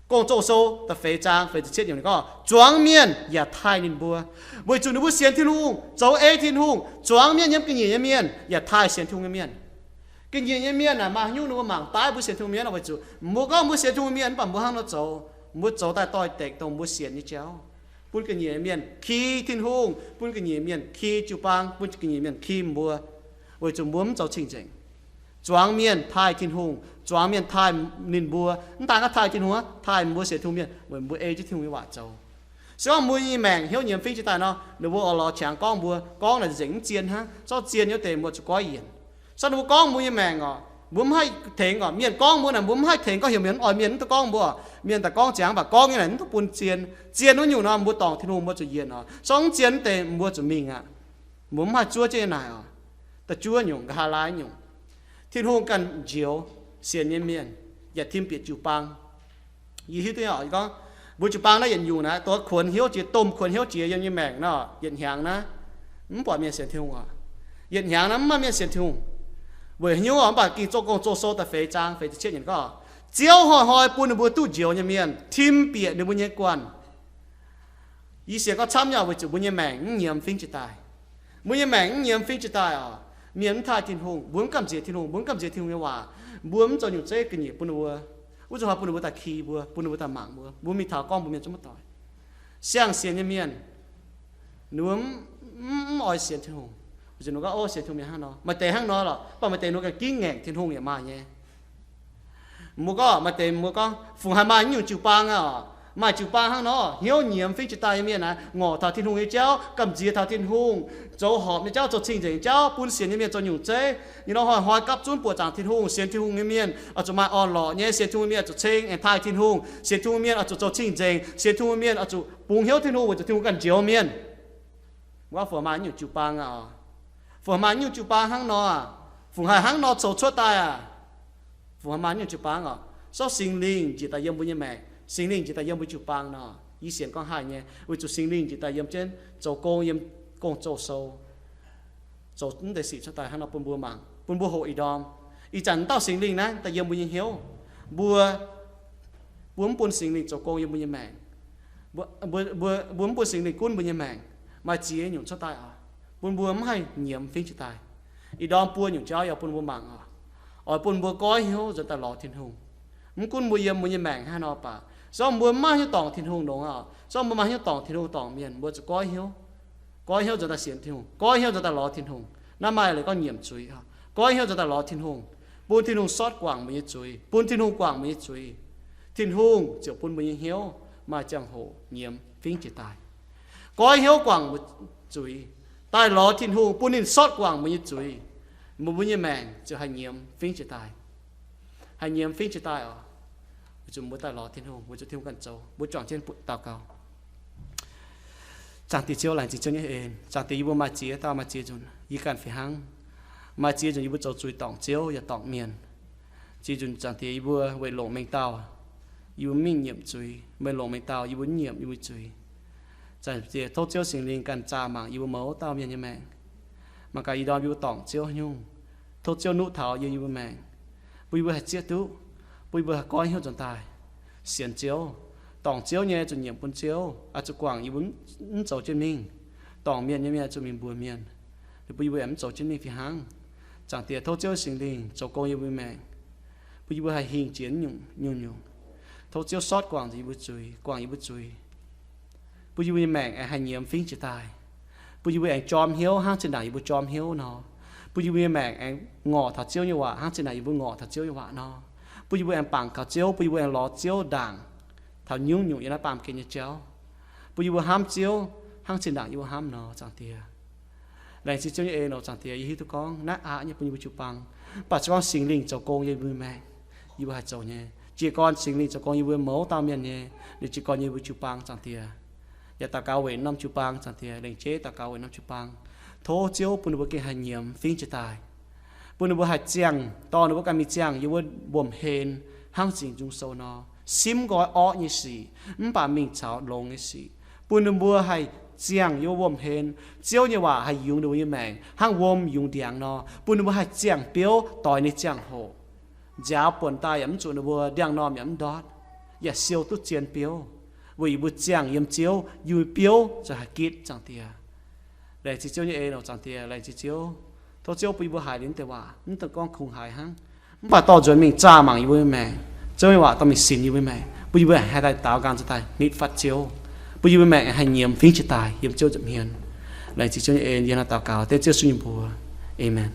Gong-Zoh sou da'feix zaang feix ziepc cietv yiemc gorngv, zuangx mienh yaac taaih ninh mbuo, weic zuqc ninh mbuo sienx Tin-Hungh, zoux ei Tin-Hungh. Zuangx mienh yiem ga'nyiec nyei mienh yaac taaih sienx Tin-Hungh nyei mienh. Ga'nyiec nyei mienh naaic maaih haaix nyungc ninh mbuo mangc daaih mbuo sienx Tin-Hungh mienh? Weic zuqc mbuo gorngv mbuo sienx Tin-Hungh mienh, mv baac mbuo hnangv nor zoux, mbuo zoux daaih doix-dekc dongh mbuo sienx nyei jauv, bun ga'nyiec nyei mienh ki Tin-Hungh, bun ga'nyiec mienh ki jiu-baang, bun ga'nyiec mienh ki mbuo, weic zuqc mbuo mv zoux cing-nzengc. Zuangx mienh taaih Tin-Hungh, zuangx mienh taaih ninh mbuo. Mv daan gorngv taaih Tin-Hungh aqv, taaih mbuo sienx Tin-Hungh mienh weic mbuo ei jienv Tin-Hungh nyei waac zoux. Se gorngv mbuo nyei maengc hnyouv nyiemz fingx jiex daaih nor, ninh mbuo oix lorz qangx gorngv mbuo, gorngv naaic nzengc mv zien hnangv, zorqv zien nyei deix mbuo zuqc goiv yienc. Se gorngv ninh mbuo gorngv mbuo nyei maengc oc, mbuo mv haih tengx oc, mienh gorngv mbuo naaic mbuo mv haih tengx, gorngv heuc mienh oix mienh mv duqv gorngv mbuo. Mienh daaih gorngv ziangx mv baac gorngv nyei naaic mv duqv bun zien. Zien wuov nyungc nor mbuo dorngc Tin-Hungh mbuo zuqc yienc oc. Se gorngv mv zien deix mbuo zuqc mingh aqv. Mbuo mv haih zuov jienv nyei naaic oc. Da'juov nyungc, nqa'haav laai nyungc, Tin-Hungh ganh njoux sienx nyei mienh yaac tim bieqc jiu-baang. Yie hiuv duqv nyei oc, yie gorngv mbuo jiu-baang naaiv yietc nyungc naaiv, dongh kuonx hnyouv jiex, domh kuonx hnyouv jiex yiem nyei maengc nor, yietc hnyangx naaiv mv buatc mienh sienx Tin-Hungh oc. Yietc hnyangx naaiv mv maaih mienh sienx Tin-Hungh. Weic haaix nyungc oc? Mv baac Ging-Sou, Gong-Zoh sou da'feix zaang feix ziepc cietv yiemc gorngv, Ziouv hnoi-hnoi bun ninh mbuo duqv njoux nyei mienh tim bieqc ninh mbuo nyei guanh. Yie sienx gorngv camv nyei oc, weic zuqc mbuo nyei maengc mv nyiemz fingx jiex daaih. Mbuo nyei maengc mv nyiemz fingx jiex daaih oc. Mienh mv taaih Tin-Hungh, mbuo mv gamh nziex Tin-Hungh, mbuo mv gamh nziex Tin-Hungh nyei waac, mbuo mv zoux nyungc zeiv ga'nyiec bun ninh mbuo. Wuov zuqc hnoi bun ninh mbuo daaih ki mbuo, bun ninh mbuo daaih mangc mbuo, mbuo mingh taux gorngv mbuo mienh zungv maiv doic. Siang-sienx nyei mienh, ninh mbuo mv, mv, mv oix sienx Tin-Hungh. Weic zuqc ninh gorngv, o, sienx Tin-Hungh mienh hnangv nor. Maaih deix hnangv nor lorqc, mv baac maaih deix ninh mbuo ganh gingv ngaengc Tin-Hungh yaac maaih nyei. Mbuo gorngv, maaih deix mbuo gorngv, fungc haih maaih nyungc jiu-baang aqv oc. Maaih jiu-baang hnangv nor, hnyouv nyiemz fingx jiex daaih nyei mienh naaiv, ngorc taux Tin-Hungh nyei jauv, gamh nziex taux Tin-Hungh, zoux horpc nyei jauv, zoux cing-nzengc nyei jauv, bun sienx nyei mienh zoux nyungc zeiv. Ninh nor hnoi-hnoi gapv zunv buoqc zaangc Tin-Hungh. Sienx Tin-Hungh nyei mienh oix zuqc maaih orn-lorqc nyei. Sienx Tin-Hungh mienh oix zuqc ceng aengx taaih Tin-Hungh. Sienx Tin-Hungh mienh oix zuqc zoux cing-nzengc. Sienx Tin-Hungh mienh oix zuqc bungx hnyouv Tin-Hungh weic zuqc Tin-Hungh ganh njoux mienh. Mbuo gorngv fungc maaih nyungc jiu-baang aqv oc. Fungc maaih nyungc jiu-baang hnangv nor aqv. Fungc haih hnangv nor coux cuotv daaih aqv. Fungc haih maaih nyungc jiu-baang oc. Zorqv Singx Lingh njiec daaih yiem mbuo nyei maengc, Singx Lingh njiec daaih yiem mbuo jiu-baang nor, yie sienx gorngv haih nyei, weic zuqc Singx Lingh njiec daaih yiem jienv zoux gong yiem Gong-Zoh sou, zoux mv deix sic cuotv daaih hnangv nor bun mbuo mangc, bun mbuo hoqc ih ndorm. Ih zanc dauh Singx Lingh naaiv daaih yiem mbuo nyei hnyouv, mbuo, mbuo mv bun Singx Lingh zoux gong yiem mbuo nyei maengc. Mbuo, mbuo, mbuo, mbuo mv bun Singx Lingh gunv mbuo nyei maengc. Maaih ziex nyungc cuotv daaih oc, bun mbuo mv haih nyiemz fingx jiex daaih. Ih ndorm buo nyungc jauv yaac bun mbuo mangc oc. Oix bun mbuo goiv hnyouv nzuonx daaih lorz Tin-Hungh. Mv gunv mbuo yiem mbuo nyei maengc hnangv nor baac, se gorngv mbuo mv maaih haaix nyungc dorngc Tin-Hungh longx oc, se gorngv mbuo maaih haaix nyungc dorngc Tin-Hungh dorngc mienh, mbuo zuqc goiv hnyouv. Goiv hnyouv nzuonx daaih sienx Tin-Hungh, goiv hnyouv nzuonx daaih lorz Tin-Hungh. Naaiv maaih leiz gorngv nyiemc zuiz oc. Goiv hnyouv nzuonx daaih lorz Tin-Hungh, bun Tin-Hungh sortv guangc mbuo nyei zuiz, bun Tin-Hungh guangc mbuo nyei zuiz. Tin-Hungh ziouc bun mbuo nyei hnyouv maaih ziangh hoc nyiemz fingx jiex daaih. Goiv hnyouv guangc mbuo zuiz, daaih lorz Tin-Hungh, bun ninh sortv guangc mbuo nyei zuiz. Mbuo, mbuo nyei maengc ziouc haih nyiemz fingx jiex daaih. Haih nyiemz fingx jiex daaih oc. Weic zuqc mbuo daaih lorz Tin-Hungh, weic zuqc Tin-Hungh ganh zoux. Mbuo juangc jienv daux gaux. Zaangc Diex Ziouv, laengz zingh Ziouv nyei en. Zaangc Diex, yie mbuo maaih ziex dauh maaih ziex nzunc yie ganh fih hnangv. Maaih ziex nzunc yie mbuo zoux zuiz dorngc Ziouv yaac dorngc mienh. Ziex nzunc Zaangc Diex, yie mbuo weic longc mengh dauh, yie mbuo mingh nyiemc zuiz. Meih longc mengh dauh, yie mbuo mv nyiemc yie mbuo zuiz. Zaangc Diex, tov Ziouv Singx Lingh ganh zaah mangc yie mbuo mouz dauh mienh nyei maengc. Mangc gaax ih ndorm yie mbuo dorngc Ziouv nyungc. Tov Ziouv nuqv taux yie, yie mbuo maengc, bun yie mbuo haih zieqv duqv, bun yie mbuo haih goiv hnyouv nzuonx daaih sienx Ziouv. Dorngc Ziouv nyei zuqc nyiemc bun Ziouv, oix zuqc guangc yie mbuo mv zoux jienv mingh. Dorngc mienh nyei mienh zuqc mingh mbuox mienh, bun yie mbuo aengx mv zoux jienv mingh fih hnangv. Zaangc Diex, tov Ziouv Singx Lingh zoux gong yie mbuo maengc, bun yie mbuo haih hingh jiex nyungc-nyungc. Tov Ziouv sortv guangc nzengc yie mbuo zuiz, guangc yie mbuo zuiz, bun yie mbuo nyei maengc aengx haih nyiemz fingx jiex daaih, bun yie mbuo aengx jorm hnyouv hnangv zinh ndaangc yie mbuo jorm hnyouv nor, bun yie mbuo nyei maengc aengx ngorc taux Ziouv nyei waac hnangv zinh ndaangc yie mbuo ngorc taux Ziouv nyei waac nor, bun yie mbuo aengx bangc kaux Ziouv, bun yie mbuo aengx lorz Ziouv ndaangc taux nyungc-nyungc yiem naaiv baamh gen nyei jauv, bun yie mbuo hnamv Ziouv hnangv zinh ndaangc yie mbuo hnamv nor, Zaangc Diex. Laengz zingh Ziouv nyei en oc, Zaangc Diex. Yie hiuv duqv gorngv naaiv aqc nyei bun yie mbuo jiu-baang, mv baac se gorngv Singx Lingh zoux gong yiem yie mbuo maengc, yie mbuo haih zoux nyei. Jiez gorn Singx Lingh zoux gong yiem mbuo mouz dauh mienh nyei, ninh jiez gorn yiem mbuo jiu-baang, Zaangc Diex. Yaac daux gaux weic norm jiu-baang, Zaangc Diex, lengc jeiv daux gaux weic norm jiu-baang. Tov Ziouv bun ninh mbuo gengh haih nyiemz fingx jiex daaih, bun ninh mbuo haih ziangh, dorh ninh mbuo ganh mingh ziangh yiem wuov wuom-hlen hnangv Singx Nzung Sou nor, simv nqoi orqv nyei sic mv baac mingh caux longx nyei sic, bun ninh mbuo haih ziangh yiem wuov wuom-hlen. Ziouv nyei waac haih yungz ninh mbuo nyei maengc hnangv wuom yungz ndiangx nor, bun ninh mbuo haih ziangh biouv doix ninh nyei ziangh hoc. Nziaaux buonc daaih yaac mv zuqc ninh mbuo ndiangx-normh yaac mv ndortv, yaac siou duqv zien biouv, weic yie mbuo ziangh yiem Ziouv, yie mbuo biouv ziouc haih gitv, Zaangc Diex. Laengz zingh Ziouv nyei en oc, Zaangc Diex. Laengz zingh Ziouv. Tov Ziouv bun yie mbuo haiz liuz naaiv deix waac, mv dungx gorngv kungx haiz hnangv, mv baac dorh nzuonx mingh zaah mangc yie mbuo nyei maengc. Ziouv nyei waac dorh mingh sinx yie mbuo nyei maengc, bun yie mbuo haih daaih daaux nqaang zuqc daaih nitv fatv Ziouv, bun yie mbuo maengc haih nyiemz fingx jiex daaih yiem Ziouv nza'hmien. Laengz zingh Ziouv nyei en, yie hnangv naaiv daux gaux dengv Ziouv Yesu nyei mbuox. Aamen.